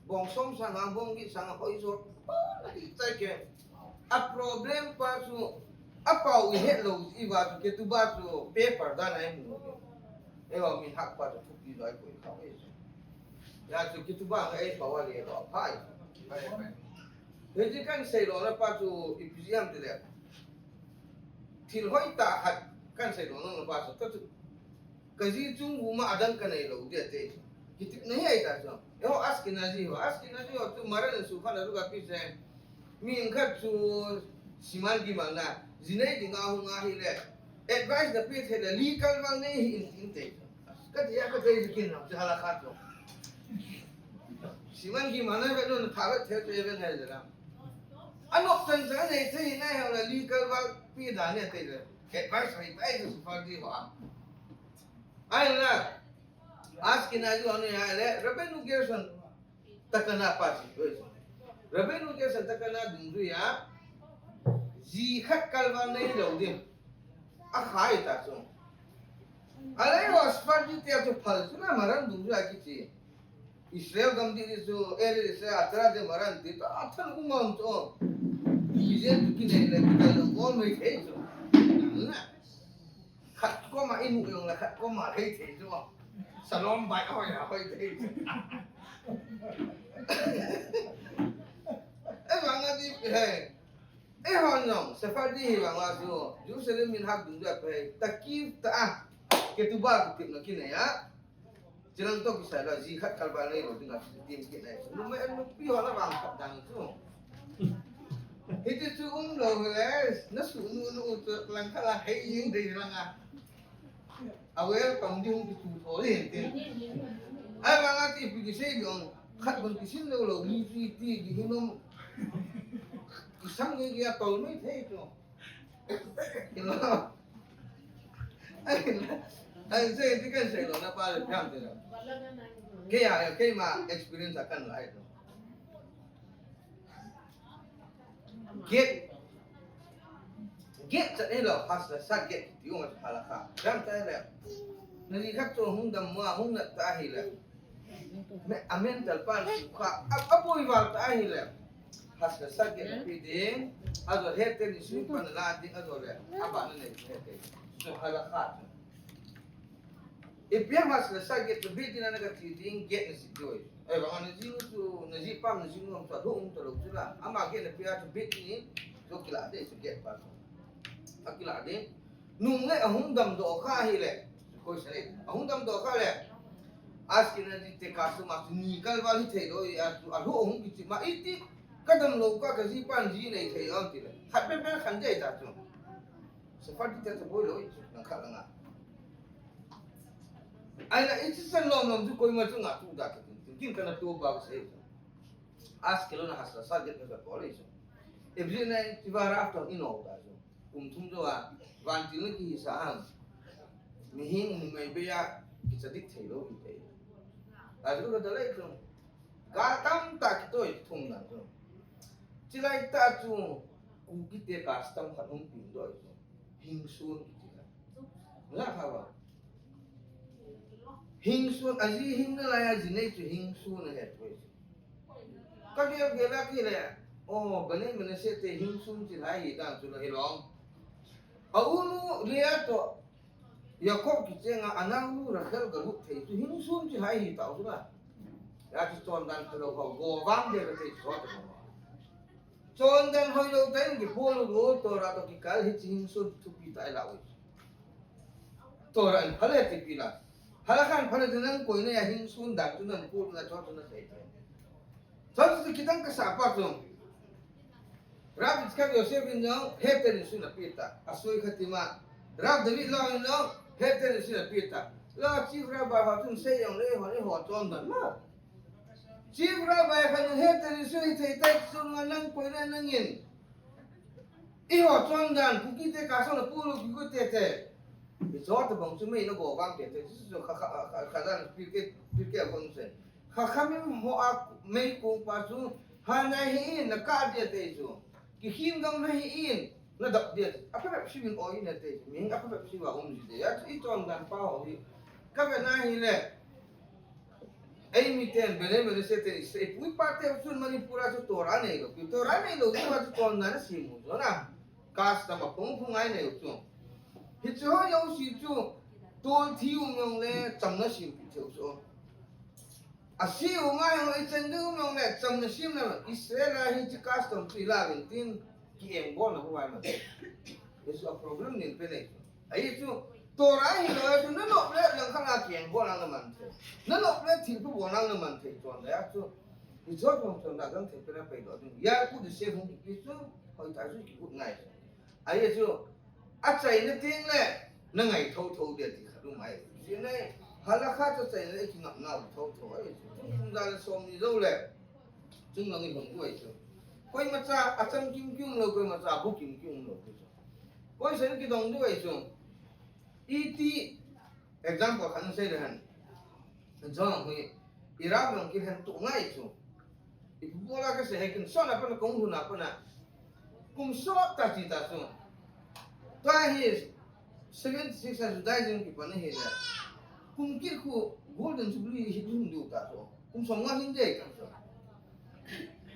Bong som sang a, bong get sang a, hoi jo, abon a hi chai ke. A problem pa chu, apao ihet lou, iva chu, ketubah chu, paper dan a imu. Eiho minhag pa chu, thupi lou a ikoi khau e chu. Hia chu, ketubah a eipao a le lou, aphai. Hiche kahin sei lona pa chu, ipi jeh ham tile. Thil hoitah khat kahin sei lona pa chu, ta chu. Kaji chung vuma adang kanei lou ding ati. Kitepna hi ahi ta chu. Eiho Ashkenazi ho, Ashkenazi ho chu Maran in Shulchan Aruch a pi se. Mi khat chu Siman Gimel na, ji nei dinga hung ahile. Advice na pe thei le, legal vang nei hih in, in ti. Kati a kati a kin na, chu halakha chu. Siman Gimel na ve nun, pha ve thei chu even hai le la. Anop chan chan nei thei hi nai ho le, legal vang pe dan nei thei le. Advice hai, hai chu Sephardi ho a. Ahile, Ashkenazi ho ni ahile, Rabbeinu Gershon takana pa chu. Rabbeinu Gershon takana dungjuia, ji khat kalval nei lou ding. Akhai ta chu. Ahile, Sephardi te chu phal chu na Maran dungjuia kichi. Israel gam ding chu, Eretz Israel, Atzara de Maran ti, ta, a than um a um chu. Kijen tu kinei le, kinei le, gol mai thei chu. Na. Khat koma inu jong le, khat koma thei thei chu. Salom bai hoi a hoi te. Ei vang a di he. Ei hon jong Sephardi hi vang a su Jerusalem minhag dung dia pe. Takif ta a. Ketubah kiti na kinai a. Chilang to kisai la ji khat kalba nei lo ding a ti kinai. Numei nupi ho la vang khat dang chu. Hiti chu um lo le. Na su nu nu chu lang khat la hei jing dei lang a. A welcome ding kitu tho le hin tin. Ai vang a ti pi kisei ding, khat bang kisin lo lo, mi pi ti ding hin um. Kisang nge kia tol mai thei chu. Kilo. Ai, ai, sei ti kan sei lo na pa le pian te lo. Kei a, kei ma experience a kan lai chu. Gate. Gate chat ni lo, has la sat gate kiti u ma chu halakha. Dam tai le. Na ni khat chu hung dam mo, hung nat ta hi le. Me, a mental pan su kha, a, a pui val ta hi le. Has la sat gate pi ding. A jo het te ni su pan la ding a jo le. A ba na nei het te. Su halakha. Ipi ham has la sat gate chu bit ding na ka ti ding gate na si doi. Ai, vang na ji nu chu, na ji pam na ji nu chu, a hung ta lo chu la. Ama gate na pia chu bit ni, chu kila de, chu gate pa chu. A kila de. Nung le a hung dam do kha hi le. Koi sa le. A hung dam do kha le. As ki na di te ka su ma chu ni kal va hi thei do, a chu a lo hung ki chi ma i ti. Ka dam lo ka ka ji pan ji nei thei am ti le. Khat pen pen khan de ta chu. Sa pa ti ta chu boi lo i chu. Nang kha la nga. Ai la, i chi san lom lom chu koima chu nga tu da ka tin, tin, tin ka na tu ba ka sei chu. As kilo na has la sat gate ka sa ko le chu. Every night ti va rap to ino da chu. Kum thum jo a, van til na ki sa ham. Mi hin mu mai be ya, ki sa dik thei lo ki te. A chu ka da le chu. Ka tam ta ki toi thum na chu. Chi lai ta chu, ku ki te custom khat um pin do chu. Hing sun ki ti la. La kha ba. Hing sun, a ji hing na lai a ji nei chu hing sun a het poi chu. Ka ge ge la ki le. O, ba nei ma na se te hing sun chi lai hi dan chu la hi long. A u nu le a to. Yakob ki chenga a nau nu Rachel ga lut thei chu hing sun chi lai hi tau chu la. Ya chu chon dan ka lo ho go vang de ka thei chu ta. Chon dan hoi lo ta in ki pol lo Torah to ki kal hi chi hing sun thupi ta la oi. Torah in phale ti pi la. Halakha in phale ti nang koi na ya hing sun dan tu nang pol na chon tu na sei ta. Chon tu ki tang ka sa pa tu. Rav Yitzchak Yosef in jong heter in sun a pi ta. A sui kha ti ma. Rav David Lau in jong heter in sun a pi ta. La chief rabbi ha tun sei jong le ho le ho chon dan ma. Chief rabbi khan heter in sun hi thei tai sun nga nang koi na nang in. I ho chon dan, Kuki te ka song na pu lu ki ku te te. I cho ta bang chu mei na go vang te te, chu chu kha, kha, kha, kha dan pi ke, pi ke bang se. Kha kha mi ho a mei kong pa chu, ha na hi in, na ka dia te chu. Ki him gam na hi in, na dap dia te. A ka bep si min oi na te chu. Min a ka bep si wa um ji te. Ya, i chon dan pa ho hi. Ka ve na hi le. Ei mi ten, bele bele se te, se pui pa te sun Manipur a chu Torah nei lo. Torah nei lo, tu a chu chon dan a si mu, chu na. Custom a phung phung ngai nei chu. Hi chu ho yo si chu, tol thi um jong le, cham na sim pi chu chu. A si um ngai jong le, i chen du um jong le, cham na sim na, Israel a hi chu custom chu i la vin tin, ki eng bol na hu ai ma. Hi chu a problem nin pe nei chu. Ahi chu, Torah hi lo, chu na nop le, lang khat a kiang bol ang na man thei. Na nop le, thil pha bol ang na man thei, chon le, chu. Hi chu, chon, chon, na gang thei, pe na pe lo, chu. Ya, ku de se hung ki chu, hoi ta chu, ki ku ngai chu. Ahi chu, a chai na ting le, na ngai tho tho de ti kha lu mai. Si ne, halakha chu chai le, ki ngap na tho tho, ahi chu. Chung, chung da le som ni lo le. Chung lang i hong ku ai chu. Koima cha, a cham kim kim lo, koima cha, bu kim kim lo, ku chu. Koi sen ki dong du ai chu. I ti example khat sei le han. Jong hui. I rap long ki han tu ngai chu. I pu bola ka se he kin so na pa na kong hu na pa na. Kum so ta ti ta chu. Ta hi seventy six a Judaism ki pa na hi le. Kum ki khu golden jubilee hi dun du ta chu. Kum som nga hin de ka chu.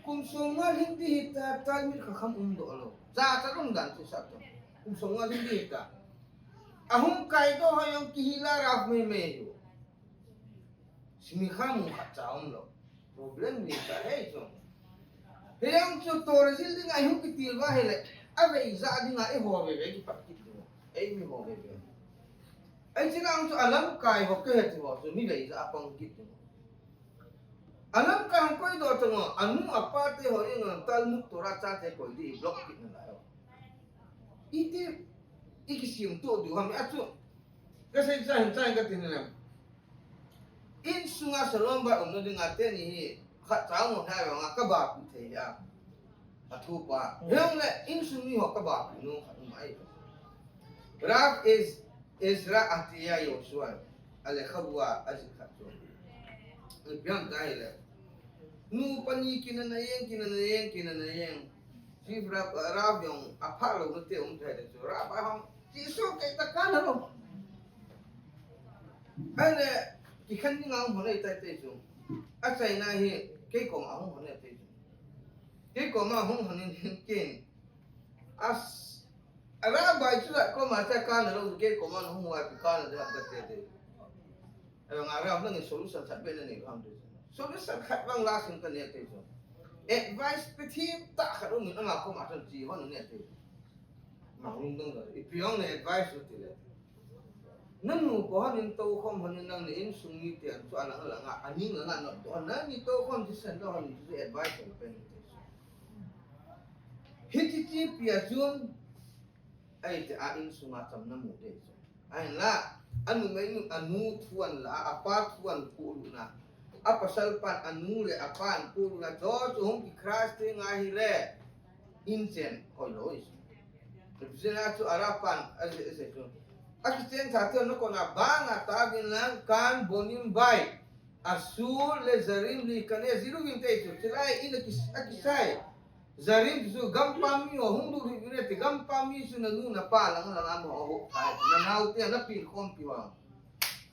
Kum som nga hin di hi ta, ta mi kha kham um do lo. Za ta lum dan tu sa chu. Kum som nga hin di hi ta. A hung kai do ha yong ki hi la rap mei mei yu. Simi kha mu khat cha um lou. Problem ni ta hei chu. Hei ang chu Torah zil dinga i hung kitil uva hile. Avei ja dinga i ho veve kipat kit ding. Ei mi ho veve. Ei chi nang chu alamkai ho ke he ti ho chu mi vei ja apang kit ding. Alamkai hung koi doh tang o. Anu apa te ho ing Talmud Torah chate koi di block kit na lai o. Iti, i kisim tu du ham a chu. Ka sei cha hin cha ka tin lem. Insunga Shalom Bait umna dinga teni hi khat cha mo ha nga ka ba pu thei a. A thu pa. Heng le insung mi ho ka ba pu nu khat um ai. Rav is Ezra Atia Yoshua. Ale khabua azik khat chu. Biang dai le. Nu pani kinana yeng, kinana yeng, kinana yeng. Chief Rav, Rav jong apha lou na te um thei le chu. Rav a hong, Jesu kei ta ka na lo. Ai le, kikhen dinga hung hon ei tai te chu. Achaina hi, kei koma hung hon ei te chu. Kei koma hung hon in hin kin. As, a Rav bai chu la koma cha ka na lo, kei koma hung wa pi ka na de ham ka te te. Eva nga Rav nangin solution khat beh nanei ham te. Solution khat bang la sim ka ne te chu. Advice pe thim tah khat um in ama koma chun chi hon ne te. Mang lung dang da. Ipi hong ne advice u ti le. Nanu ko hon in to khom hon in nang ne insung mi te an chu alang alang a, aning lang a not do hon. Nani to khom chi sen do hon in chu advice hon pen te. Hiti chi pi a chun. Ai te a insunga chamna mu de chu. Ahin la, anu mai nu, anu thuan la, apa thuan pu lu na. A pasal pan anu le apa an pu lu na, jo chu hung ki crush te nga hi le. In chen, hoi lo i chu. Zena chu a Rav pan, a ze, a ze chu. A kichen cha te na kona banga ta vin lang kan bonim bai. Asur le zarim li kane ziru vin te chu. Chilai in a kis-, a kisai. Zarim chu gampam mi ho hung lut hih un ati, gampam mi chu nanu napa lang lang a mo ho. Nanaote napin khompi ho.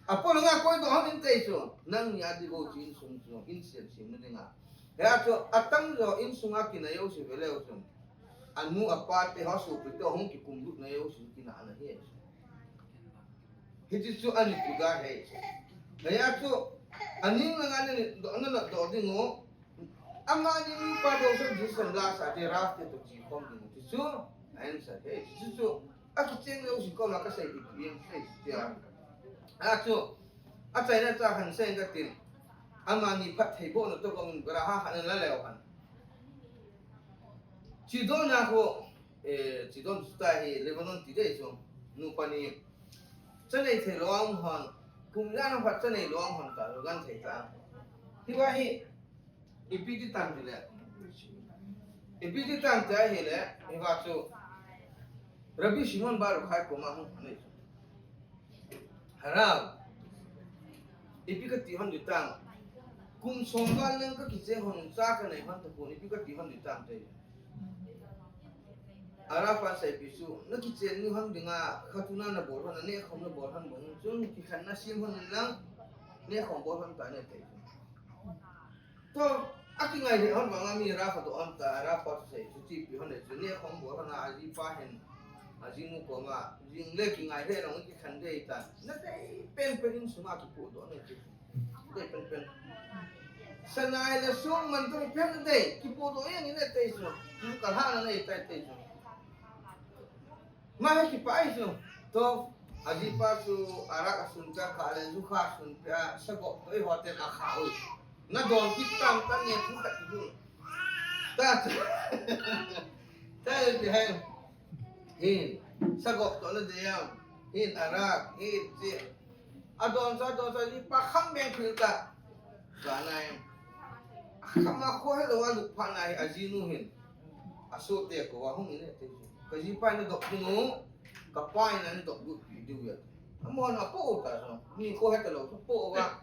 Apo langa koi doh hon inte chu. Nangni a di go chu insung chu, insiam siam na dinga. Hia chu atamjo insunga kinai jouse ve leu chu. Anu apa te ho sopi te hung kikum lut na jouse kinai na hi. Hiti chu ani kuda he. Hia chu aning langa ni doh na doh ding u. Amani mi pa doh sa Jesu la sa te Rav te to chi khom ding ti chu. Ahin sa he. Ti chu. A kicheng jouse koma ka sei ti pi sei ti a. A chu. Achaina cha khan sei ka tin. Amani phattheibohna to kong bera ha khan la leu khan. Chidon a ko, eh, Chidon chu ta hi Lebanon ti dei chu. Nupa ni. Chanei thei lou a um hon. Kum jan a phat chanei lou a um hon ta, lou gan thei ta. Hi va hi, ipi ti tan ti le. Ipi ti tan ti ahi le, hi va chu. Rabbi Shimon Bar Yochai koma hung hon nei chu. Harav. Ipi kati hon di tam. Kum som val nang ka kicheng hon cha kanei hon ta pon, ipi kati hon di tam te. Arafat seipi chu, na kichen ni hon dinga, khatuna na bol hon, na nekhom na bol hon bang, chun kikhen na sim hon lang, nekhom bol hon ta ne te. To, a kingai le hon bang a mi Arafat to hon ta, Arafat sei chu chi pi hon le chu nekhom bol hon a, aji pa hin, aji nu koma, jing le kingai le long kikhen de ta. Na te pen pen insunga kipu do ne chu. Dei pen pen. Sanai le sung man tu pen dei, kipu do yang in te chu. Ka ha na nei tai te chu. Ma he kipa ai chu. To, aji pa chu arak asun cha ka le ju kha sun pia sa go to i hotel a kha u. Na don kit tam tan ne thu khat du. Ta chu. Ta le ti he. Hin, sa go to na de yam. Hin arak, hin chi. Adon sa, adon sa, ji pa kham beng phil ta. Ka nai. Kham a kho he lo a luk pha nai, aji nu hin. Aso te ko wa hung in te. Ka ji pa na dok nu. Ka pa na ni dok lut pi diu ya. Amo na po ta so. Ni ko he ta lo po wa.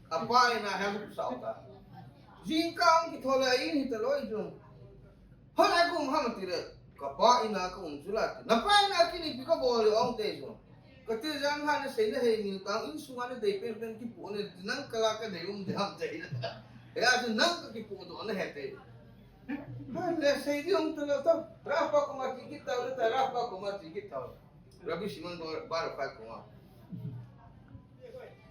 Ka pa na he lut sa ta. Jing ka ang ki thola in hi ta lo i jung. Hon ai kum ham ti le, ka pa ina ka um chu la ti. Na pa ina kini pi ka bol le ong te chu. Ka ti jang ha na sei na hei ni ka insunga na dei pen pen kipu ne, nang ka la ka dei um de ham te na. Ya chu nang ka kipu do na he te. Ha le sei di ong tu lo to. Rav pa koma ti kit ta, Rav pa koma ti kit ta. Rabbi Shimon Bar, Bar Yochai koma.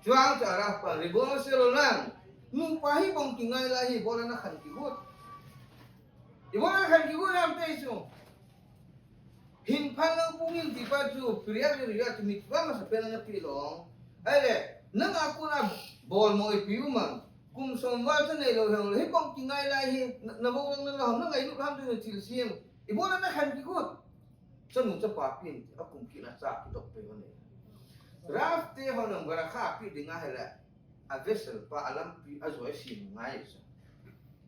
Chuang chu a Ralph pa, Rebol se lo lang. Nupa hi bong kingai lai hi, ibola na khan kigot. Ibola na khan kigot ham te chu. Hin phan lang pung in ti pa chu, period ni ria chu mit pa masa pen na pi lo. Ai le, nang a kun a bol mo i pi u man. Kum som val sa nei lo hang lo, hi bong kingai lai hi, na, na bong lang na lo, na ngai lu ham tu thil siam. Ibola na khan kigot. Chanu chapa pin, a kum kina cha kidok pe ho nei. Ralph te ho nang Barakha pi ding a hela. A vessel pa a lampi a joi sim ngai sa.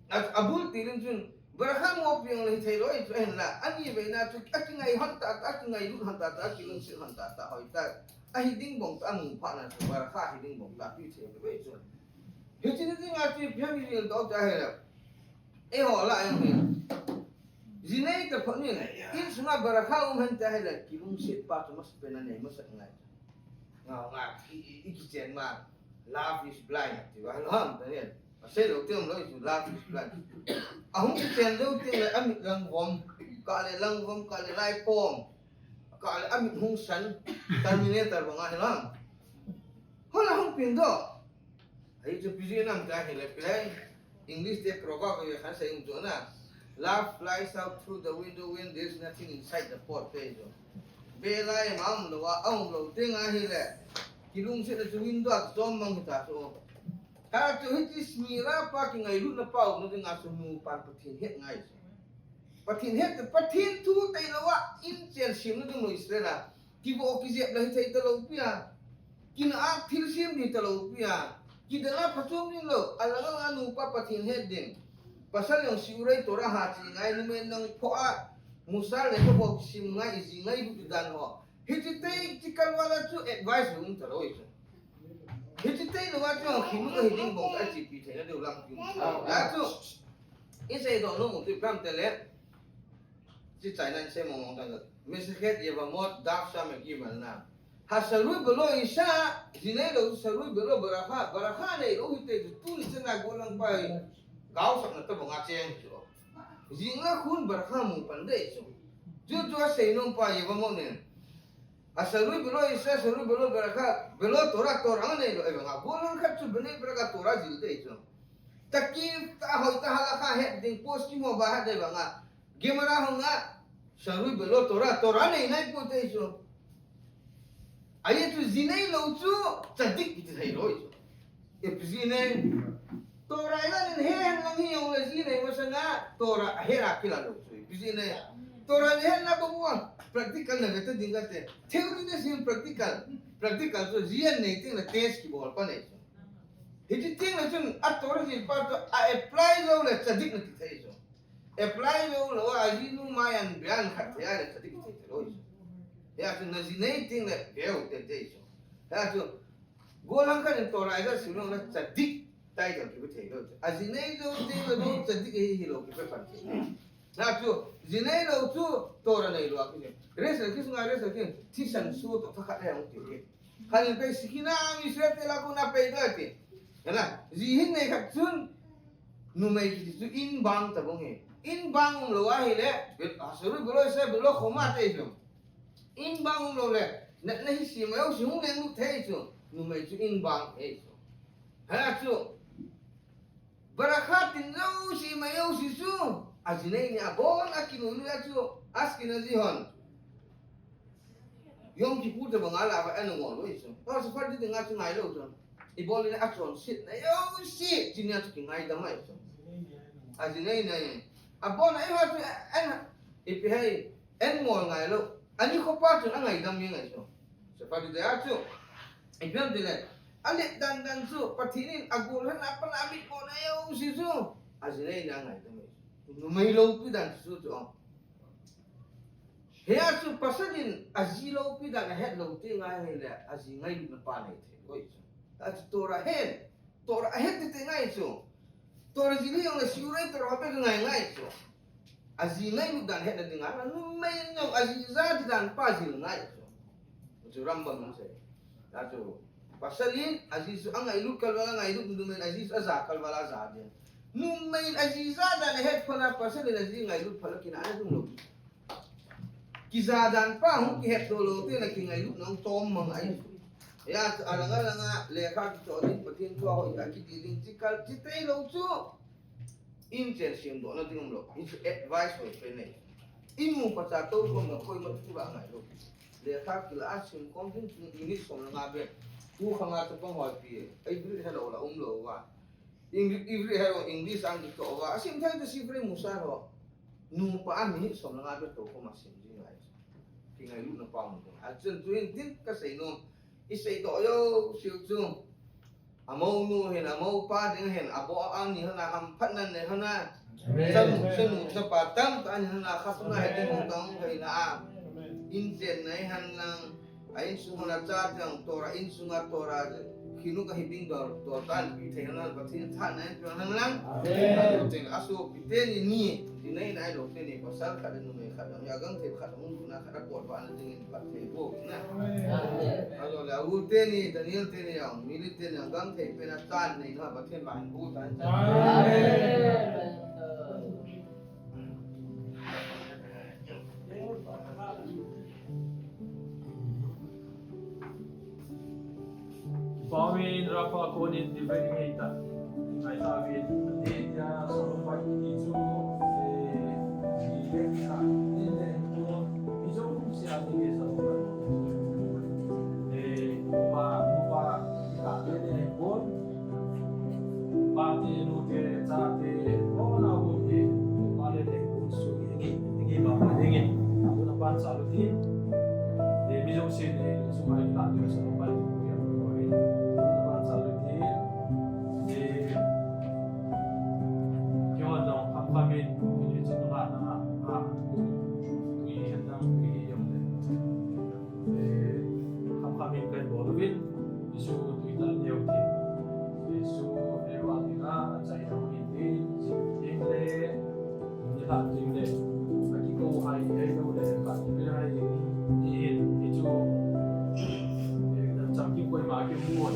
A, a bul ti len chun, Barakha mo pi ang le thei lo i chu hen la. Ani ve na chu, a kingai hon ta ta, a kingai lut hon ta ta, a kilungset hon ta ta, hoi ta. A hi ding bong ta, a mu pha na chu, Barakha hi ding bong ta, pi thei lo i chu. Hi chi ni ding a chi, pi hang ni ding to ta hela. Eiho la, eiho hi. Ji nei ta phot ni, in sunga Barakha um hen ta hela, kilungset pa chu masa pen a nei masa ngai. Nga, nga, i, i, i kichen ma, love is blind, ti va, lo ham, ta ni. A sei lo, ti um lo, i chu love is blind. A hung kichen lo, ti le, a mit lang vom, ka le lang vom, ka le lai pom, ka le a mit hung san, Terminator bang a hi lo ham. Ho la hung pin do. Hei chu pi ji nam ta hi le pi le. English te proverb ve khan sei um chu na. Love flies out through the window when there's nothing inside the pot te chu. Be lai ma um lo a, a um lo te nga hi le. Kilungset na chu window a chom mang hi ta chu. Ha chu hi chi smi ra pa kingai lut na pa um na nga chu nu pan Pathen het ngai chu. Pathen het, Pathen thu tei lo a, in chen sim na ding lo Israel a. Kivo kijep la hi thei ta lo pia. Kina a thil sim ni ta lo pia. Kidana phachom ni lo. A la la nupa Pathen het ding. Pasal jong siu rei Torah ha chi ngai, numei nang pho a. Musar le ko sim ngai, i ji ngai bu dan ho. Hi chi tei chi kal wala chu advice um ta lo i chu. Hi chi tei lo wa chu khim lo hi ding bong ka chi pi thei na deu lam pi. Ya chu. I sei do no mu tu pam te le. Chi chai nan sei mong mong ta. Meseket Yevamot daf sa me ki man na. Ha sarui belo isa, ji nei lo sarui belo Barakha, Barakha nei lo hi te tu ni chena go lang pai. Gao sak na ta bang a cheng chu. Jing a khun Barakha mu pan de chu. Chu chu a sei nom pa Yevamot ne. A sarui belo isa, sarui belo Barakha, belo Torah, Torah nei lo, e bang a go lang khat chu Bnei Brak a Torah jil de chu. Takif ta hoi ta halakha het ding, poskim ho ba het de bang a. Gemara hung a, sarui belo Torah, Torah nei nai po te chu. Aye chu ji nei lo chu, tzadik kiti thei lo chu. E pi ji nei. Torah la nen he han lang hi jong le ji nei masang a, Torah a he ra kila lo chu. E pi ji nei. Torah le he na ba bua, practical na ve ta ding ka te. Theory na sim practical. Practical chu ji an nei ting la test kibol pa nei chu. Hi chi ting la chun, a Torah ji pa chu, a apply lo le tzadik na ti thei chu. Apply lo lo a, ji nu mai an bian khat thei a le tzadik thei thei lo. Ya chu na ji nei ting le veu te te chu. Ya chu, go lang khat in Torah i ga sim lo na tzadik tai ka ki thei lo. A ji nei lo ting le lo tzadik hi hi lo ki pe pan thei. Na chu, ji nei lo chu Torah nei lo a ki. Res a ki sunga res a ki, thisan su to tha khat le ang ti. Khan in pe sikina ang Israel te la ko na pe do ti. Kana, ji hin nei khat chun, numei kiti chu in bang ta bang hi. In bang um lo a hi le, bil, a, sarui belo isa belo khoma te chu. In bang um lo le, na, na hi si mai o si hung leng lut thei chu. Numei chu in bang thei chu. Ha chu. Barakha tin lo si mai o si chu. A ji nei ni a bon a kinu lu a chu. Ashkenazi hon. Yom Kippur te bang a la va en ngol lo i chu. O Sephardi te nga chu ngai lo chu. I bol in a chonset na jouse, chi nia chu kingaidam ahi chu. A ji nei nei. A bon a i ha chu en, i pi hai, en ngol ngai lo. Ani kho pa chu a ngaidam mi ngai chu. Sephardi te a chu. I pi ham ti le. A let dan dan chu, Pathen in a gol han a pan a mit mo na jouse chu. A ji nei na ngaidam ahi chu. Numei loupi dan chu chu. Hia chu pasal in a ji loupi dan a het lou teng ahi le, a ji ngailutna pa nei thei lou chu. A chu Torah hen, Torah a het teng ahi chu. Torah jil hi jong le siu rei Torah bek ngai ngai chu. A ji ngailut dan hetna ding a, numei in jong a ji ja di dan pa jil ngai chu. Chu Rambam in sei. A chu pasal in a ji chu a ngailut kal val a ngailut, numei in a ji chu a ja kal val a ja ding. Numei in a ji ja dan a het phat a pasal in a ji ngailut phat a kinah a dung lou. Kija dan pa hung kihet doh lou teng le kingailutna hung tom mang ahi. Ya, alanga langa lekha kichoh ding, Pathen thu a hoi a kiti ding, chi kal, chi tei lou chu. Inchen semdohna ding umlou. Hichu advice hoi pen ahi. Imu pacha toukhomna koima thu la ngai lou. Lekha kilah a simkhom ding, minute som le nga bep. Tukhang a chapang hoipi. Ivrit helou la umlou va. Ivrit, Ivrit helou, English a kichoh va. Asim thei chu Sifrei Mussar ho. Nupa a minute som le nga bep toukhom a sim ding ahi. Kingailutna pa um ding. Achun tuhin tin kasei nom. Isei doh jouseu chu. Amounu hin, amoupa ding hin, abo a ni hana hamphatna nei hana. Amen. Chanu, chanu, chapa tamtah ni hana khatuna hiding hung tang hung kaina a. Amen. Inchen nei hen lang, a insung hana cha tiang Torah, insunga Torah, khinu kahi ding dol, dol tan pi thei hana, Pathen tha nei pi hen lang. Amen. Asopi teni ni, dinei nailou teni, pasal khat le numei khat, agang thei khat, hung na khat, apot vahna dingin phatthei boh na. Amen. Ahilou le, a u teni, Daniel teni, a u Mili teni, agang thei pen a chan nei na, Pathen vang bu tan. Amen. Pamin Rafa konin di ven hei ta. Ngai ta vin. Ni dia so pai ti chu. Eh, ni le ka. Ni le ko. Ni jo kum sia ni le so pai. Eh, pa, pa, ka ni le ko. Pa te, nu te, cha te, ko na hu te. Pa le le ko su ni, ni ba ma ni. Ko na pa sa lu ti. Eh, mi jo se ni, su mai ka ni so pai. Ko ya ko ni. Ko na pa sa lu ti. Eh, kyo no kam kam in, eh, chu na na, ah, ku, ku i hen dang, ku i yong le. Eh, kam kam in kan bol vin, Jesu tu i ta neo ti. Jesu, eh, wa ti na, a chai na u in ti, si ting le, ni la ting le. A ki ko hai, eh, lo le, ka ti le hai, ni hin, ni chu, eh, na cham ki koi ma ki mu.